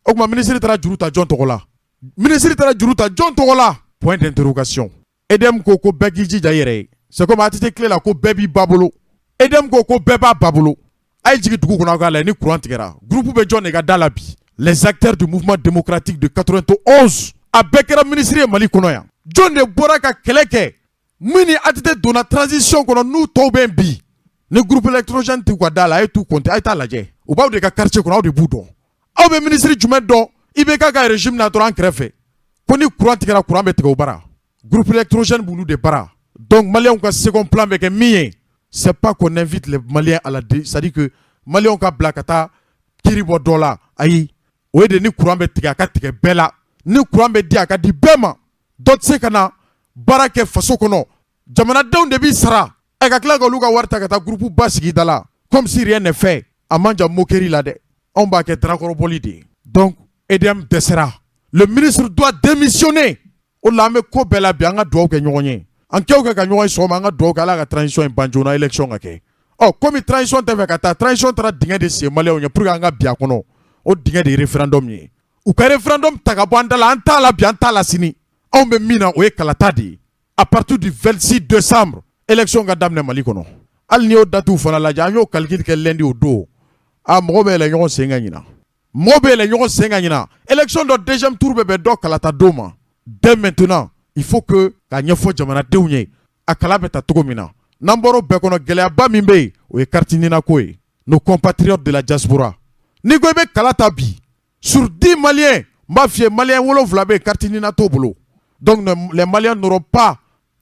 O tuma minisiri taara juru ta jɔn tɔgɔ la? Minisiri taara juru ta jɔn tɔgɔ la? Point d'interrogation. EDM ko ko bɛɛ k'i jija i yɛrɛ ye. C'est comme ATT tile la, ko bɛɛ b'i ba bolo. EDM ko ko bɛɛ b'a ba bolo. A ye jigin dugu kɔnɔ, aw k'a lajɛ ni courant tigɛra, groupe bɛ jɔn de ka da la bi? Les acteurs du mouvement démocratique de 91, a bɛɛ kɛra minisiri ye Mali kɔnɔ yan. Jɔn de bɔra ka kɛlɛ kɛ min ni ATT donna transition kɔnɔ, n'u tɔw bɛ yen bi? Ni groupe électrogène t'u ka da la, a ye t'u compter, a ye t'a lajɛ. U b'aw de ka quartier kɔnɔ, aw de b'u dɔn. Aw bɛ minisiri jumɛn dɔn IBK ka régime na dɔrɔn an kɛrɛfɛ, ko ni courant tigɛra, courant bɛ tigɛ o bara, groupe électrogène b'olu de bara? Donc maliyɛnw ka second plan bɛ kɛ min ye, c'est pas qu'on invite les Maliens à la, c'est-à-dire que maliyɛnw ka bila ka taa kiri bɔ dɔ la. Ayi, o ye de ni courant bɛ tigɛ, a ka tigɛ bɛɛ la. Ni courant bɛ di, a ka di bɛɛ ma. Dɔ tɛ se ka na baara kɛ faso kɔnɔ, jamanadenw de b'i sara. Ɛ, ka tila k'olu ka wari ta ka taa groupe ba sigi da la comme si rien n'est fait. A man jan moquerie la dɛ, anw b'a kɛ darakɔrɔbɔli de ye. Donc EDM dɛsɛra, le ministre doit démissionner. O la, an bɛ ko bɛɛ la bi, an ka dugawu kɛ ɲɔgɔn ye. An kɛw kɛ ka ɲɔgɔn ye sɔgɔma, an ka dugawu kɛ Ala ka transition in ban joona, élection ka kɛ. Ɔ, komi transition tɛ fɛ ka taa, transition taara dingɛ de sen Maliyɛnw ye pour que an ka bin a kɔnɔ. O dingɛ de ye référendum ye. U ka référendum ta ka bɔ an da la. An t'a la bi, an t'a la sini. Anw bɛ min na, o ye kalata de ye. À partir du 26 décembre, élection ka daminɛ Mali kɔnɔ. Hali n'i y'o date fana lajɛ, an y'o calcul kɛ lundi o don. A mɔgɔ bɛ yɛlɛ ɲɔgɔn sen kan ɲina, mɔgɔ bɛ yɛlɛ ɲɔgɔn sen kan ɲina. Élection dɔ deuxième tour bɛ bɛn dɔ kalata don ma. Dès maintenant, il faut que ka ɲɛfɔ jamanadenw ye a kala bɛ ta cogo min na. N'an bɔra o bɛɛ kɔnɔ, gɛlɛyaba min bɛ yen, o ye carte NINA ko ye. Nos compatriotes de la diaspora, n'i ko i bɛ kala ta bi, sur 10 Maliens, n b'a f'i ye, Malien 7 bɛ yen, carte NINA t'o bolo. Donc les Maliens n'auront pas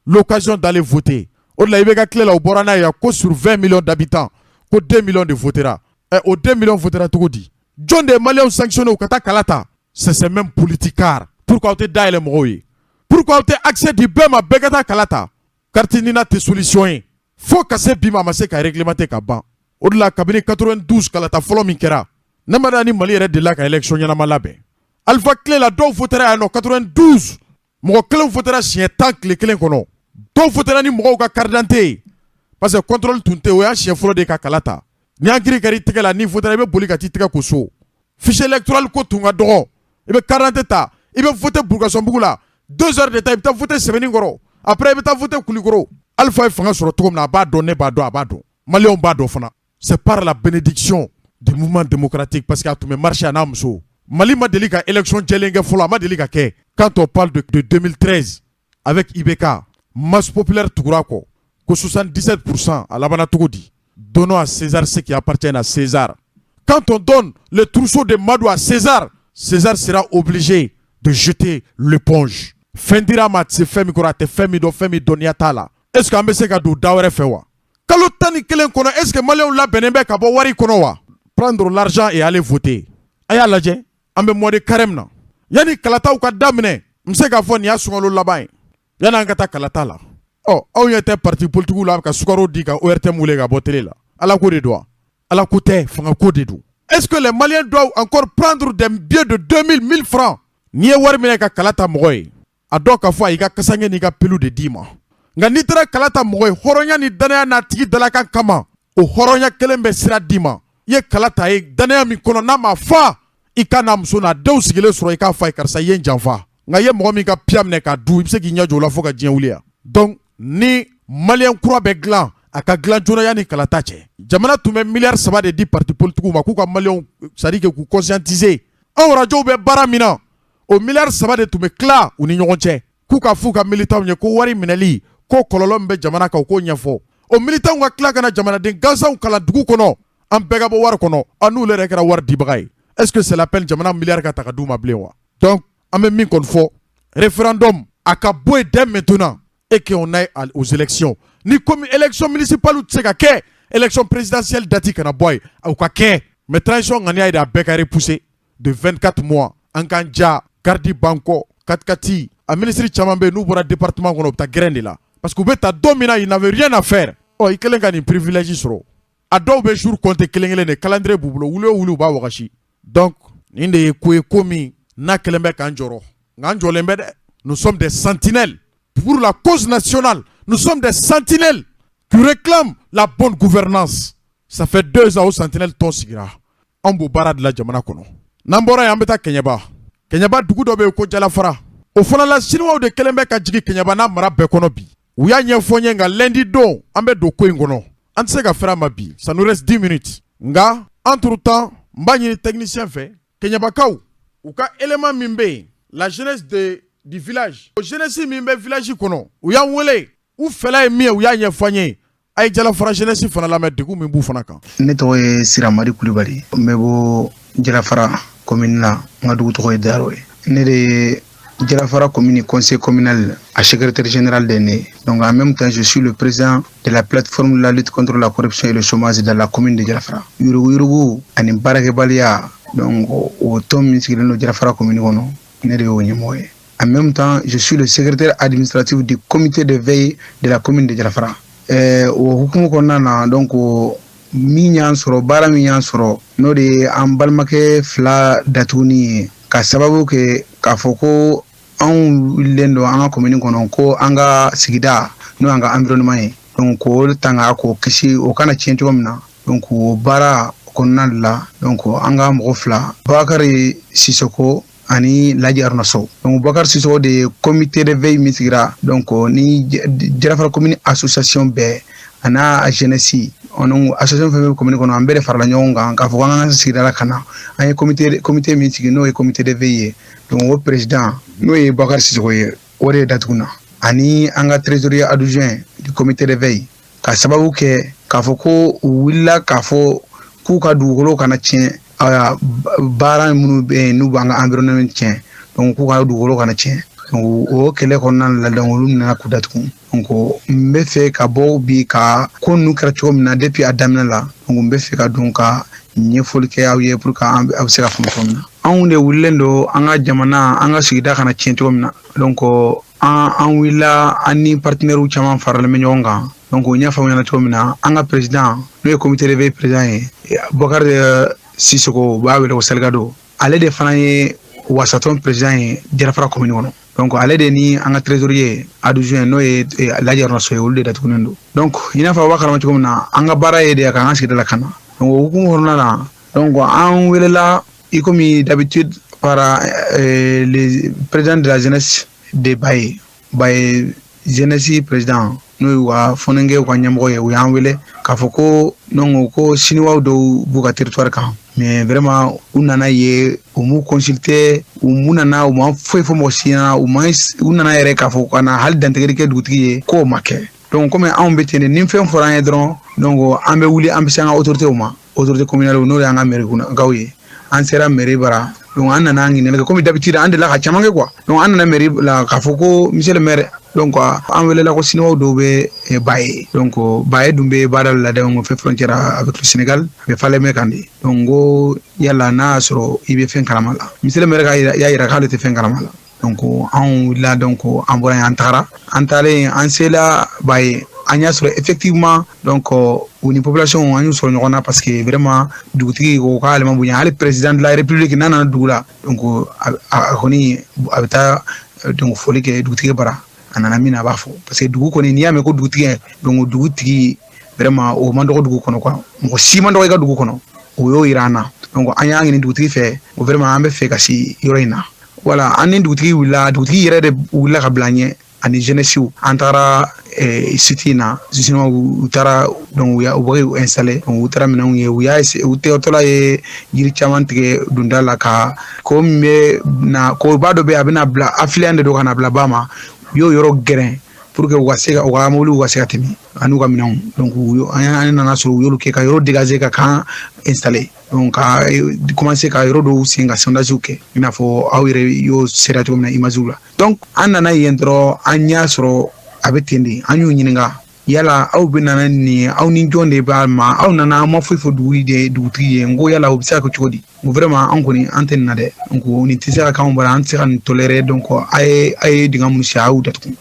l'occasion d'aller voter. O de la, i bɛ ka tile la, o bɔra n'a ye ko sur 20 millions d'habitants, ko 2 millions de votera. Ɛ, o 2 millions votera cogo di? Jɔn de ye Maliens sanctionné u ka taa kala ta? C'est ces mêmes politicards. Pourquoi aw tɛ dayɛlɛ mɔgɔw ye? Pourquoi aw tɛ accès di bɛɛ ma, bɛɛ ka taa kala ta? Carte NINA tɛ solution ye. Fo ka se bi ma, a ma se ka réglementer ka ban. O de la, kabini 92 kalata fɔlɔ min kɛra, ne ma da ni Mali yɛrɛ delila ka élection ɲɛnama labɛn. Alpha tile la, dɔw votera yan nɔ 92, mɔgɔ kelen votera siɲɛ 10 tile kelen kɔnɔ. Dɔw votera ni mɔgɔw ka carte d'identité ye parce que contrôle tun tɛ. O y'a siɲɛ fɔlɔ de ka kala ta. Ni encre kɛra i tɛgɛ la, n'i votera, i bɛ boli ka t'i tɛgɛ ko so. Fichier électoral ko tun ka dɔgɔ. I bɛ carte d'identité ta, i bɛ voter Burukasɔnbugu la, 2 heures de temps, i bɛ taa voter Sɛbɛninkɔrɔ, après i bɛ taa voter Kulikɔrɔ. Alpha ye fanga sɔrɔ cogo min na, a b'a dɔn, ne b'a dɔn, a b'a dɔn, Maliyɛnw b'a dɔn fana. C'est par la bénédiction du mouvement démocratique, parce que a tun bɛ marché a n'a muso. Mali ma deli ka élection jɛlen kɛ fɔlɔ, a ma deli ka kɛ. Quand on parle de 2013 avec IBK, masse populaire tugura kɔ ko 77%, a labanna cogo di? Donnons à César ce qui appartient à César. Quand on donne le trousseau de Madou à César, César sera obligé de jeter l'éponge. Fɛn dira ma, a tɛ se fɛn min kɔrɔ, a tɛ fɛn min dɔn, fɛn min dɔnniya t'a la. Est ce que an bɛ se ka don da wɛrɛ fɛ wa? Kalo 11 kɔnɔ, est ce que Maliyɛnw labɛnnen bɛ ka bɔ wari kɔnɔ wa? Prendre l'argent et aller voter. A y'a lajɛ, an bɛ mois de carême na. Yanni kalataw ka daminɛ, n bɛ se k'a fɔ nin y'a sunkalo laban ye. Yanni an ka taa kalata la, ɔ, aw ɲɛ tɛ parti politique la ka sukaro di ka ORTM wele ka bɔ télé la. Ala ko de don wa? Ala ko tɛ, fanga ko de don. Est ce que les Maliens doivent encore prendre des billets de 2000, 1000 francs? N'i ye wari minɛ ka kala ta mɔgɔ ye, a dɔn k'a fɔ a y'i ka kasange n'i ka pelu de d'i ma. Nka n'i taara kala ta mɔgɔ ye hɔrɔnya ni danaya n'a tigi dalakan kama, o hɔrɔnya kelen bɛ sira d'i ma. I ye kala ta ye danaya min kɔnɔ, n'a ma fa i ka n'a muso n'a denw sigilen sɔrɔ, i k'a fɔ a ye: karisa, i ye n janfa. Nka i ye mɔgɔ min ka piya minɛ k'a dun, i bɛ se k'i ɲɛ jɔ o la fo ka diɲɛ wuli yan. Donc ni Maliyɛn kura bɛ dilan, a ka dilan joona yanni kalata cɛ. Jamana tun bɛ miliyari 3 de di parti politique ma k'u ka Maliyɛnw, c'est à dire que k'u conscientiser. Anw radios bɛ baara min na, o miliyari 3 de tun bɛ tila u ni ɲɔgɔn cɛ k'u ka f'u ka militants ye ko wari minɛli ko kɔlɔlɔ min bɛ jamana kan, u k'o ɲɛfɔ. O militants ka tila ka na jamanaden gansanw kalan dugu kɔnɔ, an bɛɛ ka bɔ wari kɔnɔ. An n'olu yɛrɛ kɛra wari dibaga ye. Est ce que c'est la peine jamana miliyari ka ta ka d'u ma bilen wa? Donc an bɛ min kɔni fɔ, référendum a ka bɔ yen dès maintenant et qu'on aille aux élections. Ni comme élection municipale tɛ se ka kɛ, élection présidentielle date kana bɔ yen, o ka kɛ. Mais transition ŋaniya ye de a bɛɛ ka repousser de 24 mois. An k'an ja garde bankɔ katikati. A ministre caman bɛ yen, n'u bɔra département kɔnɔ, u bɛ taa gɛrɛn de la parce que u bɛ taa don min na, ils n'avaient rien à faire. Ɔ, i kɛlen ka nin privilège sɔrɔ, a dɔw bɛ jour compter kelen kelen de, calendrier b'u bolo, wuli o wuli u b'a wagasi. Donc nin de ye ko ye, ko min n'a kɛlen bɛ k'an jɔrɔ, nka an jɔlen bɛ dɛ. Nous sommes des sentinelles pour la cause nationale, nous sommes des sentinelles qui réclament la bonne gouvernance. Ça fait 2 ans o sentinelle tɔn sigira, an b'o baara de la jamana kɔnɔ. N'an bɔra yen, an bɛ taa Kɛɲɛba. Kɛɲɛba dugu dɔ bɛ yen ko Jalafara. O fana la, Siniwaw de kɛlen bɛ ka jigin Kɛɲɛba n'a mara bɛɛ kɔnɔ bi. U y'a ɲɛfɔ n ye, nka lundi don an bɛ don ko in kɔnɔ. An tɛ se ka fɛrɛ a ma bi, ça nous reste 10 minutes. Nka entre temps, n b'a ɲini technicien fɛ, Kɛɲɛbakaw u ka élément min bɛ yen, la jeunesse du village, o jeunesse min bɛ village kɔnɔ, u y'an wele, u fɛla ye min ye, u y'a ɲɛfɔ an ye. A ye Jalafara jeunesse fana lamɛn, degun min b'u fana kan. Ne tɔgɔ ye Siramari Kulibali, n bɛ bɔ Jalafara commune na, n ka dugu tɔgɔ ye Daro ye. Ne de ye Jalafara commune conseil communal a secrétaire général de ne. Donc en même temps, je suis le président de la plateforme de la lutte contre la corruption et le chômage dans la commune de Jalafara. Yuruguyurugu ani baarakɛbaliya, donc o tɔn min sigilen don Jalafara commune kɔnɔ. Ne de y'o ɲɛmɔgɔ ye. En même temps, je suis le secrétaire administratif du comité de veille de la commune de Jalafara. O hukumu kɔnɔna na, donc min y'an sɔrɔ, baara min y'an sɔrɔ, n'o de ye an balimakɛ fila datuguni ye, ka sababu kɛ k'a fɔ ko anw wulilen don an ka commune kɔnɔ, ko an ka sigida, n'o y'an ka environnement ye, donc k'o tanga, k'o kisi, o kana tiɲɛ cogo min na. Donc o baara kɔnɔna de la, donc an ka mɔgɔ fila, Bakari Sisoko ani Laji Aruna Sow. Donc Bakari Sisoko de ye comité de veille min sigira, donc ni Jalafara commune association bɛɛ a n'a jeunesse, donc association fɛn fɛn bɛ commune kɔnɔ, an bɛɛ de farala ɲɔgɔn kan k'a fɔ k'an ka sigida la ka na. An ye comité min sigi, n'o ye comité de veille ye, donc o président, n'o ye Bakari Sisoko ye, o de ye datuguna, ani an ka trésorier adjoint du comité de veille, ka sababu kɛ k'a fɔ ko u wulila k'a fɔ k'u ka dugukolo kana tiɲɛ, baara minnu bɛ yen n'u b'an ka environnement tiɲɛ, donc k'u ka dugukolo kana tiɲɛ. Donc o kɛlɛ kɔnɔna la, donc olu nana k'u datugu. Donc n bɛ fɛ ka bɔ bi ka ko ninnu kɛra cogo min na depuis a daminɛ la, donc n bɛ fɛ ka don ka ɲɛfɔli kɛ aw ye pour que aw bɛ se ka faamu cogo min na. Anw de wulilen don an ka jamana, an ka sigida kana tiɲɛ cogo min na. Donc an wulila, an ni partenaires caman faralen bɛ ɲɔgɔn kan. Donc o ɲɛfɔ aw ɲɛna cogo min na, an ka président, n'o ye comité de veille président ye, Bakari Sisoko, u b'a wele ko Salikado, ale de fana ye wasatɔn président ye Jalafara commune kɔnɔ. Donc ale de ni an ka trésorier adjoint, n'o ye Laji Aruna Sow ye, olu de datugunen don. Donc i n'a fɔ aw b'a kalama cogo min na, an ka baara ye de k'an ka sigida lakana. Donc o hukumu kɔnɔna la, donc an welela i komi d'habitude par le président de la jeunesse de Baye, Baye jeunesse président, n'o y'u ka fɔnɔnkɛw ka ɲɛmɔgɔ ye. U y'an wele k'a fɔ ko donc ko siniwaw dɔw b'u ka territoire kan, mais vraiment u nana ye, u m'u consulter, u m'u nana, u ma foyi fɔ mɔgɔ si ɲɛna, u ma u nana yɛrɛ k'a fɔ ka na hali dantigɛli kɛ dugutigi ye, k'o ma kɛ. Donc komi anw bɛ ten de, ni fɛn fɔra an ye dɔrɔn, donc an bɛ wuli, an bɛ se an ka autorités ma, autorité communale, n'o y'an ka mairie gaw ye. An sera mairie bara, donc an nana ɲininkali kɛ komi d'habitude an delila ka caman kɛ quoi. Donc an nana mairie la k'a fɔ ko monsieur le maire, donc an welela ko siniwaw dɔw bɛ Baye. Donc Baye dun bɛ baara la, donc fɛ frontière avec le Sénégal, a bɛ Falémé kan de. Donc n ko yala n'a y'a sɔrɔ i bɛ fɛn kalama la? Monsieur le maire y'a yira k'ale tɛ fɛn kalama la. Donc anw wulila, donc an bɔra yen, an tagara. An taalen, an sela Baye, an y'a sɔrɔ effectivement, donc u ni population, an y'u sɔrɔ ɲɔgɔn na, parce que vraiment dugutigi ko k'ale ma bonya, hali président de la république n'a nana dugu la, donc a kɔni a bɛ taa donc foli kɛ dugutigi bara. A nana min na, a b'a fɔ, parce que dugu kɔni, n'i y'a mɛn ko dugutigi, donc dugutigi vraiment o man dɔgɔ dugu kɔnɔ quoi, mɔgɔ si man dɔgɔ i ka dugu kɔnɔ. O y'o yira an na. Donc an y'a ɲini dugutigi fɛ, o vraiment an bɛ fɛ ka se yɔrɔ in na. Voilà, an ni dugutigi wulila, dugutigi yɛrɛ de wulila ka bila an ɲɛ ani jeunesse. An taara site in na, sinon u taara, donc u y'a u bɛ k'u installer. Donc u taara minɛnw ye, u y'a u tɛgɛtɔla ye yiri caman tigɛ donda la, ka ko min bɛ na, koba dɔ bɛ yen, a bɛna bila affluent de don ka na bila ba ma. U y'o yɔrɔ gɛrɛn pour que u ka se ka u ka mobiliw ka se ka tɛmɛ ani u ka minɛnw. Donc an nana sɔrɔ u y'olu kɛ ka yɔrɔ dégager, ka camp installer, donc ka commencer ka yɔrɔ dɔw sen ka sondage kɛ, i n'a fɔ aw yɛrɛ y'o sera cogo min na image la. Donc an nana yen dɔrɔn, an y'a sɔrɔ a bɛ ten de. An y'u ɲininka: yala aw bɛ nana nin ye, aw ni jɔn de b'a ma? Aw nana, an ma foyi fɔ dugu de dugutigi ye. N ko yala o bɛ se ka kɛ cogo di? N ko vraiment an kɔni an tɛ nin na dɛ, n ko nin tɛ se ka k'anw bara, an tɛ se ka nin tolérer. Donc a ye dingɛ minnu sen, a y'u datugu.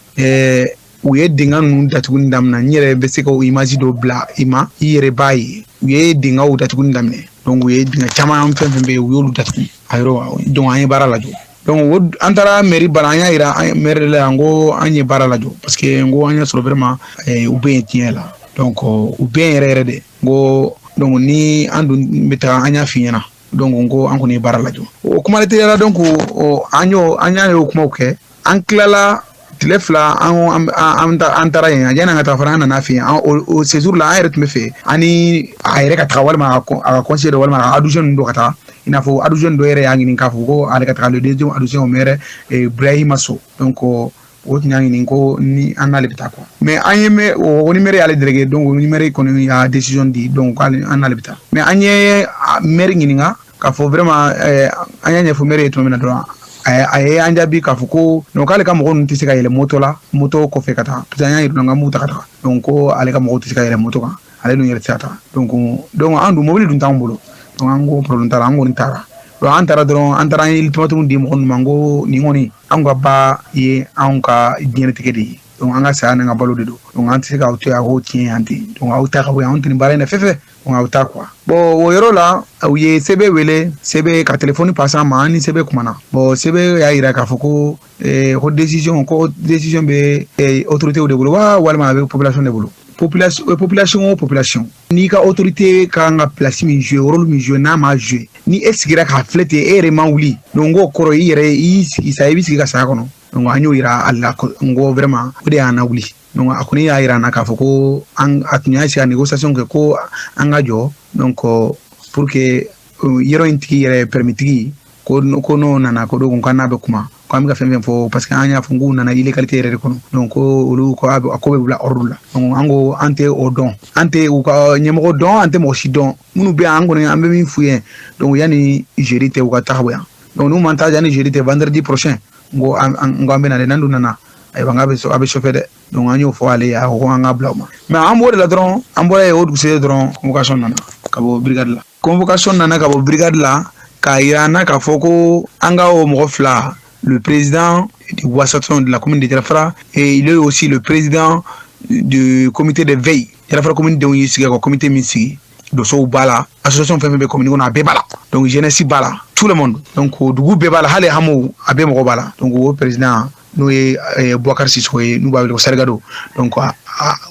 U ye dingɛ ninnu datuguni daminɛ. N yɛrɛ bɛ se ka o image dɔ bila i ma, i yɛrɛ b'a ye. U ye dingɛw datuguni daminɛ. Donc u ye dingɛ caman, fɛn fɛn bɛ yen, u y'olu datugu a yɔrɔ. Donc an ye baara lajɔ. Donc o an taara mairie bara, an y'a yira maire la yan ko an ye baara lajɔ, parce que n ko an y'a sɔrɔ vraiment u bɛ yen tiɲɛ la. Donc u bɛ yen yɛrɛ yɛrɛ de. N ko donc ni an dun bɛ taga, an y'a f'i ɲɛna. Donc n ko an kɔni ye baara lajɔ. O kuma de la, donc an y'a ye o kumaw kɛ. An tilala tile 2, an taara yen. Yanni an ka taa fana, an nana fɛ yen. O séjour la, an yɛrɛ tun bɛ fɛ ani a yɛrɛ ka taga, walima a ka conseiller dɔ, walima a ka adjoint ninnu dɔ ka taga. I n'a fɔ adjoint dɔ yɛrɛ y'a ɲini k'a fɔ ko ale ka taga, le deuxième adjoint au maire, Ibrahima Sow. Donc o tun y'a ɲini ko ni an n'ale bɛ taa quoi. Mais an ye mɛ o ni maire y'ale délégué, donc ni maire kɔni y'a décision di, donc k'ale an n'ale bɛ taa. Mais an ye maire ɲininka k'a fɔ vraiment, an y'a ɲɛfɔ maire ye tuma min na dɔrɔn, a ye an jaabi k'a fɔ ko donc k'ale ka mɔgɔ ninnu tɛ se ka yɛlɛ moto la, moto kɔfɛ ka taa, parce que an y'a yir'u la k'an b'u ta ka taga. Donc ko ale ka mɔgɔw tɛ se ka yɛlɛ moto kan, ale dun yɛrɛ tɛ se ka taa. Donc an dun mobili dun t'anw bolo. Donc an ko problème t'a la, an kɔni taara. Donc an taara dɔrɔn, an taara, an ye ultimatum di mɔgɔ ninnu ma, n ko nin kɔni, anw ka ba ye anw ka diɲɛlatigɛ de ye. Donc an ka saya n'an ka balo de don. Donc an tɛ se k'aw to yan, a k'o tiɲɛ yan ten. Donc aw ta ka bɔ yan, anw tɛ nin baara in na fɛn fɛn. Donc aw ta quoi. Bon, o yɔrɔ la, u ye CB wele, CB ka téléphone passer an ma, an ni CB kumana. Bon, CB y'a yira k'a fɔ ko décision bɛ autorité de bolo wa, walima a bɛ population de bolo. Population, o population, n'i ka autorité ka kan ka place min jouer, rôle min jouer, n'a ma jouer, ni e sigira k'a filɛ ten, e yɛrɛ ma wuli, donc k'o kɔrɔ i yɛrɛ i y'i sigi sa, i bɛ sigi ka saya kɔnɔ. Donc an y'o yira a la, n ko vraiment, o de y'an lawuli. Donc a kɔni y'a yira an na k'a fɔ ko an a tun y'a sigi ka négociation kɛ, ko an ka jɔ, donc pour que yɔrɔ in tigi yɛrɛ, permis tigi, ko n'o nana, ko donc k'an n'a bɛ kuma, ko an bɛ ka fɛn fɛn fɔ, parce que an y'a fɔ k'u nana illégalité yɛrɛ de kɔnɔ. Donc ko olu ko a ko bɛ bila ordre la. Donc an ko an tɛ o dɔn, an tɛ u ka ɲɛmɔgɔ dɔn, an tɛ mɔgɔ si dɔn minnu bɛ yan. An kɔni, an bɛ min f'u ye, donc yanni jeudi tɛ, u ka taga bɔ yan. Donc n'u ma taa yanni jeudi tɛ, vendredi prochain, n ko an bɛ na dɛ. N'an dun nana, ayiwa, n k'a bɛ a bɛ chauffer dɛ. Donc an y'o fɔ ale ye, a ko an k'a bila o ma. Mais an b'o de la dɔrɔn, an bɔra yen o dugusɛjɛ dɔrɔn, convocation nana ka bɔ brigade la. Convocation nana ka bɔ brigade la k'a yira an na k'a fɔ ko an ka o mɔgɔ fila, le président du Wassaton de la commune de Jalafara et il est aussi le président du comité de veille. Jalafara commune denw y'i sigi ka comité min sigi, dosow b'a la, association fɛn fɛn bɛ commune kɔnɔ, a bɛɛ b'a la. Donc jeunesse b'a la, tout le monde, donc dugu bɛɛ b'a la, hali hameau a bɛɛ mɔgɔ b'a la. Donc o président, n'o ye Boubacar Sissoko ye, n'u b'a wele ko Sarigado. Donc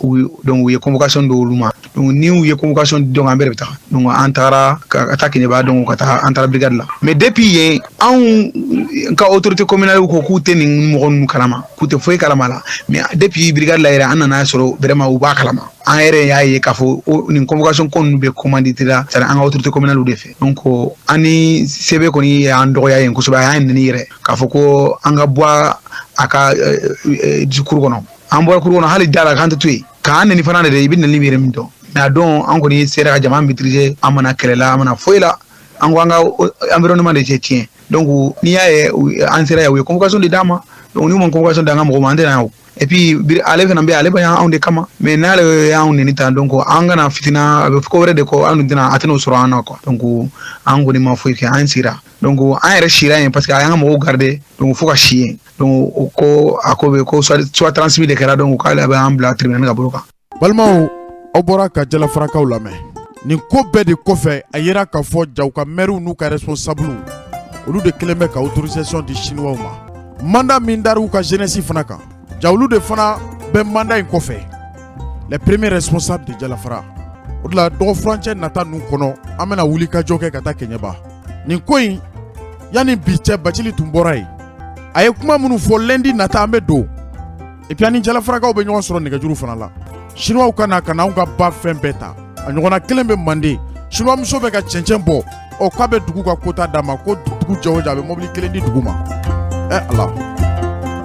u ye convocation di olu ma. Donc ni u ye convocation di, donc an bɛɛ de bɛ taga. Donc an tagara ka taa Keɲeba, donc ka taga, an taara brigade la. Mais depuis yen, anw ka autorité communale ko k'u tɛ nin mɔgɔ ninnu kalama, k'u tɛ foyi kalama la. Mais depuis brigade la yɛrɛ, an nana sɔrɔ vraiment u b'a kalama. An yɛrɛ y'a ye k'a fɔ nin convocation ko ninnu bɛ commandité la, c'est à dire an ka autorité communale de fɛ. Donc an ni CB kɔni y'an dɔgɔya yen kosɛbɛ, a y'an nɛni yɛrɛ k'a fɔ ko an ka bɔ a ka discours kɔnɔ. An bɔra cour kɔnɔ, hali da la k'an tɛ to yen k'an nɛni fana de dɛ, i bɛ nɛni min yɛrɛ min dɔn. Mais a don, an kɔni sera ka jama maîtriser, an mana kɛlɛ la, an mana foyi la, an ko an ka environnement de tɛ tiɲɛ. Donc n'i y'a ye an sera yan, u ye convocation de d'an ma. Donc n'u ma convocation d'an ka mɔgɔw ma, an tɛ na yan o. Et puis ale fana bɛ ale bɛ anw de kama, mais n'ale y'anw nɛni tan, donc an kana fitina, a bɛ ko wɛrɛ de kɔ, an dun tɛna, a tɛn'o sɔrɔ an na quoi. Donc an kɔni ma foyi kɛ, an sigira. Donc an yɛrɛ sira yen parce que a y'an ka mɔgɔw garder, donc fo ka si yen. Donc ko a ko bɛ ko soit transmis de kɛra, donc k'ale bɛ an bila tribunal ka bolo kan. Balimaw, aw bɔra ka Jalafarakaw lamɛn. Nin ko bɛɛ de kɔfɛ, a yera k'a fɔ jaw ka maires n'u ka responsable, olu de kɛlen bɛ ka autorisation di chinois ma. Mandat min dar'u ka jeunesse fana kan, ja olu de fana bɛ mandat in kɔfɛ, les premiers responsables de Jalafara. O de la, dɔgɔ furancɛ nata ninnu kɔnɔ, an bɛna wuli ka jɔ kɛ ka taa Kɛɲɛba. Nin ko in, yanni bi cɛ, Bacili tun bɔra yen, a ye kuma minnu fɔ. Lundi nata, an bɛ don, et puis an ni Jalafarakaw bɛ ɲɔgɔn sɔrɔ nɛgɛjuru fana la. Chinois ka na ka na anw ka ba fɛn bɛɛ ta. A ɲɔgɔnna kelen bɛ Manden, chinois muso bɛ ka cɛncɛn bɔ, ɔ k'a bɛ dugu ka quota d'a ma, ko dugu jɛ o jɛ, a bɛ mobili kelen di dugu ma. Ɛ Ala,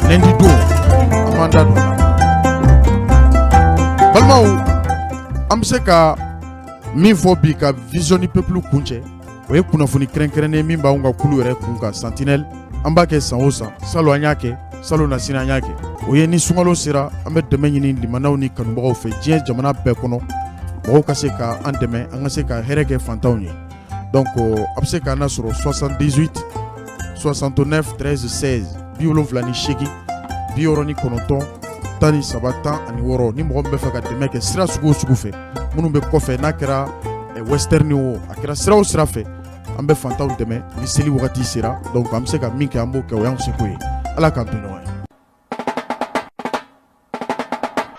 lundi don, an b'an da don a la. Balimaw, an bɛ se ka min fɔ bi ka Vision du Peuple kuncɛ, o ye kunnafoni kɛrɛnkɛrɛnnen min b'anw ka kulu yɛrɛ kun kan, Sentinelle. An b'a kɛ san o san, salon an y'a kɛ, salon na sini an y'a kɛ. O ye ni sunkalo sera, an bɛ dɛmɛ ɲini limanaw ni kanubagaw fɛ diɲɛ jamana bɛɛ kɔnɔ, mɔgɔw ka se ka an dɛmɛ, an ka se ka hɛrɛ kɛ fantanw ye. Donc a bɛ se k'an lasɔrɔ 78 69 13 16, 78 69 13 16. Ni mɔgɔ min bɛ fɛ ka dɛmɛ kɛ sira sugu o sugu fɛ, minnu bɛ kɔfɛ, n'a kɛra Western o, a kɛra sira o sira fɛ, an bɛ fantanw dɛmɛ ni seli wagati sera. Donc an bɛ se ka min kɛ, an b'o kɛ, o y'anw seko ye. Ala k'an to ɲɔgɔn ye.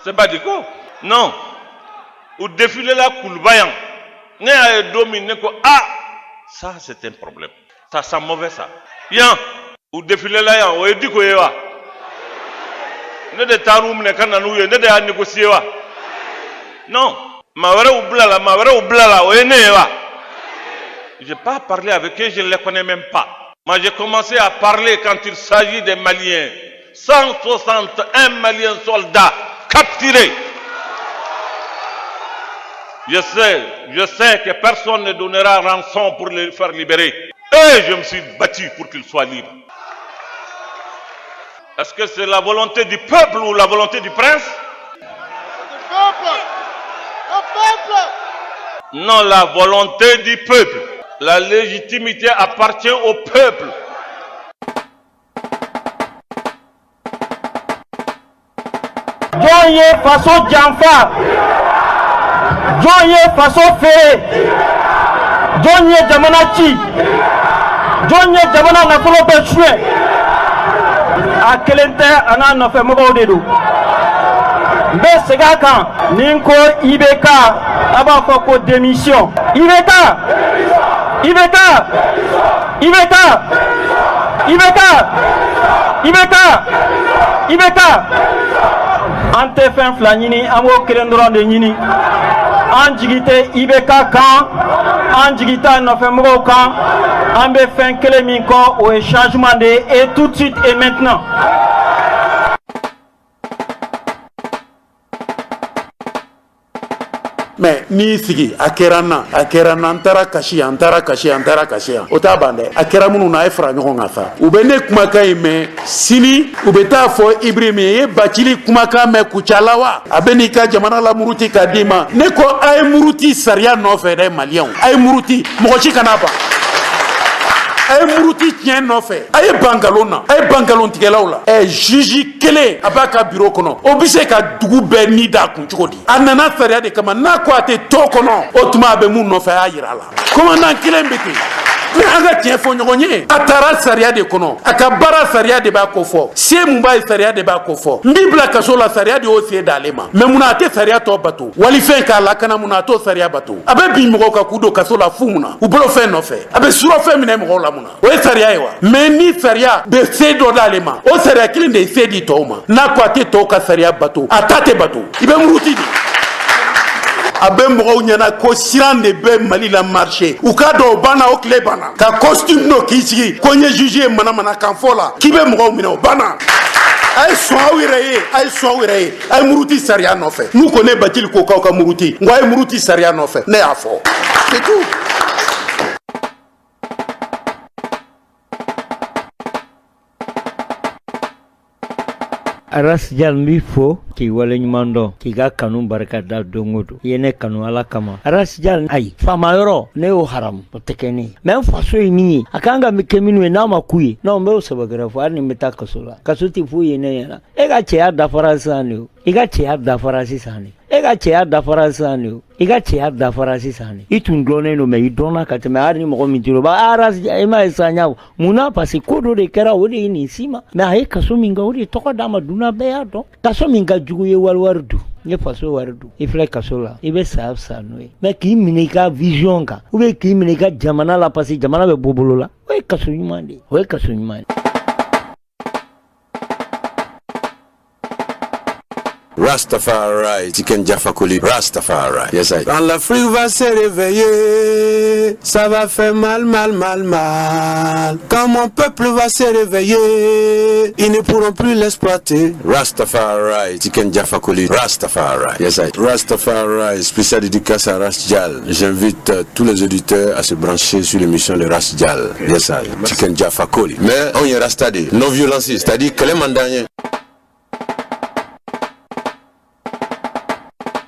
C'est pas du coup. Non. U défilé la Kuluba yan. Ne y'a ye don min, ne ko ah, ça c'est un problème. Ça sent mauvais ça. Yan, u défilé la yan, o ye Diko ye wa? Ne de taar'u minɛ ka na n'u ye, ne de y'a négocier wa? Non. Maa wɛrɛw bila la, maa wɛrɛw bila la, o ye ne ye wa? J'ai pas parlé avec eux, je ne les connais même pas. Moi, j'ai commencé à parler quand il s'agit des Maliens. 161 Maliens soldats capturés. Je sais que personne ne donnera rançon pour les faire libérer. Et je me suis battu pour qu'ils soient libres. Est-ce que c'est la volonté du peuple ou la volonté du prince? Le peuple. Le peuple. Non, la volonté du peuple. La légitimité appartient au peuple. Jɔn ye faso janfa? Jɔn ye faso feere? Jɔn ye jamana ci? Jɔn ye jamana nafolo bɛɛ suɲɛ? A kelen tɛ, a n'a nɔfɛmɔgɔw de don. N bɛ segin a kan, ni n ko IBK, a b'a fɔ ko démission. IBK, IBK, IBK, IBK, IBK, IBK. An tɛ fɛn fila ɲini, an b'o kelen dɔrɔn de ɲini. An jigi tɛ IBK kan, an jigi t'a nɔfɛmɔgɔw kan. An bɛ fɛn kelen min kɔ, o ye changement de ye, et tout de suite et maintenant. Mais n'i y'i sigi, a kɛra n na, a kɛra n na, n taara kasi yan, n taara kasi yan, n taara kasi yan, o t'a ban dɛ. A kɛra minnu na, a ye fara ɲɔgɔn kan sa. U bɛ ne kumakan in mɛn, sini u bɛ taa fɔ Ibrahim ye, i ye Bacili kumakan mɛn Kucala wa? A bɛ n'i ka jamana lamuruti k'a d'i ma. Ne ko a ye muruti sariya nɔfɛ dɛ, Maliyɛnw, a ye muruti, mɔgɔ si kana ban. A ye muruti tiɲɛ nɔfɛ, a ye ban nkalon na, a ye ban nkalontigɛlaw la. Ɛ, juge kelen a b'a ka bureau kɔnɔ, o bɛ se ka dugu bɛɛ ni d'a kun cogo di? A nana sariya de kama. N'a ko a tɛ to kɔnɔ, o tuma a bɛ mun nɔfɛ, a y'a yira a la. Commandant kelen bɛ ten. Mais an ka tiɲɛ fɔ ɲɔgɔn ye, a taara sariya de kɔnɔ, a ka baara sariya de b'a ko fɔ, se mun b'a ye, sariya de b'a ko fɔ. N b'i bila kaso la, sariya de y'o se d'ale ma. Mais munna a tɛ sariya tɔ bato? Walifɛn k'a lakana, munna a t'o sariya bato? A bɛ bin mɔgɔw kan k'u don kaso la fu, mun na? U bolo fɛn nɔfɛ. A bɛ surɔfɛn minɛ mɔgɔw la, mun na? O ye sariya ye wa? Mais ni sariya bɛ se dɔ d'ale ma, o sariya kelen de ye se di tɔw ma. N'a ko a tɛ tɔw ka sariya bato, a ta tɛ bato, i bɛ muruti de. A bɛ mɔgɔw ɲɛna ko siran de bɛ Mali la marché. U k'a dɔn o banna, o tile banna. Ka costume don k'i sigi ko n ye juge ye manamanakan fɔ la k'i bɛ mɔgɔw minɛ, o banna. A ye sɔn aw yɛrɛ ye, a ye sɔn aw yɛrɛ ye, a ye muruti sariya nɔfɛ. N'u ko ne Bacili ko k'aw ka muruti, n ko a ye muruti sariya nɔfɛ, ne y'a fɔ, c'est tout. Ras Dial, n b'i fo k'i waleɲuman dɔn, k'i ka kanu barika da don o don. I ye ne kanu Ala kama. Ras Dial, ayi, faama yɔrɔ ne y'o haramu, o tɛ kɛ ne ye. Mais n faso ye min ye, a kan ka kɛ minnu ye, n'a ma k'u ye, non, n b'o sɛbɛkɛrɛ fɔ, hali ni n bɛ taa kaso la. Kaso tɛ foyi ye ne ɲɛna. E ka cɛya dafara sisan de o. I ka cɛya dafara sisan de. E ka cɛya dafara sisan de o. I ka cɛya dafara sisan de. I tun dɔnnen don, mais i dɔnna ka tɛmɛ hali ni mɔgɔ min t'i ba Ras Dial, e m'a ye sisan ɲa mun na? Parce que ko dɔ de kɛra, o de ye nin si ma. Mais a ye kaso min kɛ, o de ye tɔgɔ d'a ma, dunan bɛɛ y'a dɔn. Kaso min ka jugu ye, wali wari dun, n ye faso wari dun, i filɛ kaso la, i bɛ sa sa n'o ye. Mais k'i minɛ i ka vision kan, ou bien k'i minɛ i ka jamana la, parce que jamana bɛ bɔ bolo la, o ye kaso ɲuman de ye, o ye kaso ɲuman ye. Rastafari, Tiken Jah Fakoly, Rastafari. Yes, I. Quand l'Afrique va se réveiller, ça va faire mal, mal, mal, mal. Quand mon peuple va se réveiller, ils ne pourront plus l'exploiter. Rastafari, Tiken Jah Fakoly, Rastafari. Yes, I. Rastafari, spécial dédicace à Ras Dial. J'invite tous les auditeurs à se brancher sur l'émission de Ras Dial. Yes, I. Tiken Jah Fakoly. Mais on y rasta de non-violence, c'est-à-dire que les mandats.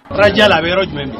Ras Dial a bɛ yɔrɔ jumɛn bi?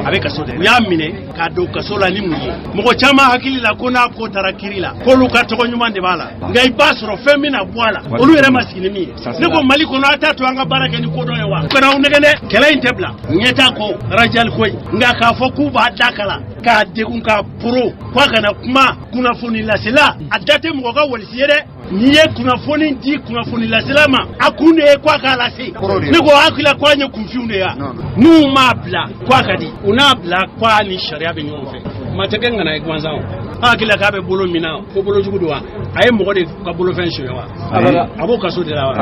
A bɛ kaso de. U y'a minɛ k'a don kaso la ni mun ye? Mɔgɔ caman hakili la ko n'a ko taara kiri la, k'olu ka tɔgɔ ɲuman de b'a la. Nka i b'a sɔrɔ fɛn bɛna bɔ a la, olu yɛrɛ ma sigi ni min ye. Ne ko Mali kɔnɔ, a t'a to an ka baara kɛ ni kodɔn ye wa? Kana aw nɛgɛn dɛ, kɛlɛ in tɛ bila. Ɲɛta ko Ras Dial ko in. Nka k'a fɔ k'u b'a da kala, k'a degun, k'a poro, k'a kana kuma kunnafoni lasela, a da tɛ mɔgɔ ka walisi ye dɛ. N'i ye kunnafoni di kunnafoni lasela ma, a kun de ye k'a k'a lase. Ne ko hakili ko an ye kunfinw de ya. N'u m'a bila k'a ka di, u n'a bila k'a ni sariya bɛ ɲɔgɔn fɛ. Maa tɛ kɛ ŋana ye gansan o. Hakili k'a bɛ bolo min na, ko bolo jugu don wa? A ye mɔgɔ de ka bolofɛn sonya wa? A b'o kaso de la wa?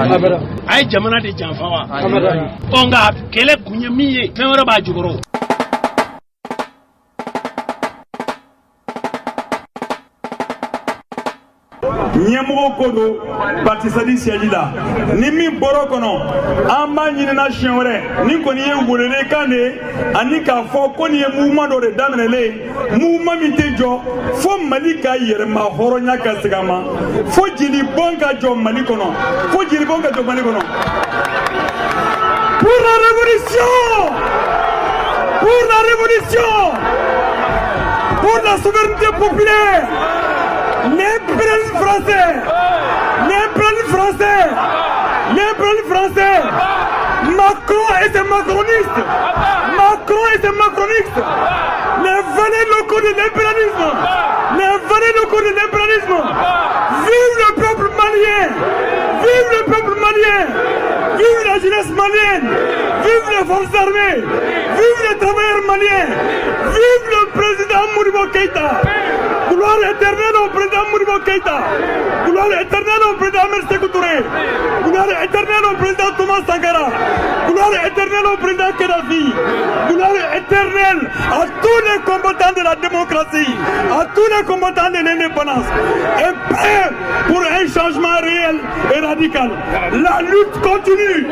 A ye jamana de janfa wa? Ɔ, nka kɛlɛ kun ye min ye, fɛn wɛrɛ b'a jukɔrɔ. Ɲɛmɔgɔw ko don parti SADI siège la, ni min bɔra kɔnɔ, an b'a ɲinina siɲɛ wɛrɛ. Nin kɔni ye welewelekan de ye, ani k'a fɔ ko nin ye mouvement dɔ de daminɛlen ye, mouvement min tɛ jɔ fo Mali ka yɛrɛma hɔrɔnya ka segin a ma, fo jelibɔn ka jɔ Mali kɔnɔ, fo jelibɔn ka jɔ Mali kɔnɔ. Pour la révolution! Pour la révolution! Pour la la souveraineté populaire. L'impérialisme français, l'impérialisme français, l'impérialisme français. Macron et ses macronistes, Macron et ses macronistes, les valets locaux de l'impérialisme, les valets locaux de l'impérialisme. Vive le peuple malien, vive le peuple malien, vive la jeunesse malienne, vive les forces armées, vive les travailleurs maliens, vive le président Modibo Keïta. Gloire éternelle au président Modibo Keïta. Gloire éternelle au président Ahmed Sékou Touré. Gloire éternelle au président Thomas Sankara. Gloire éternelle au président Kadhafi. Gloire éternelle à tous les combattants de la démocratie, à tous les combattants de l'indépendance. Et prêts pour un changement réel et radical. La lutte continue.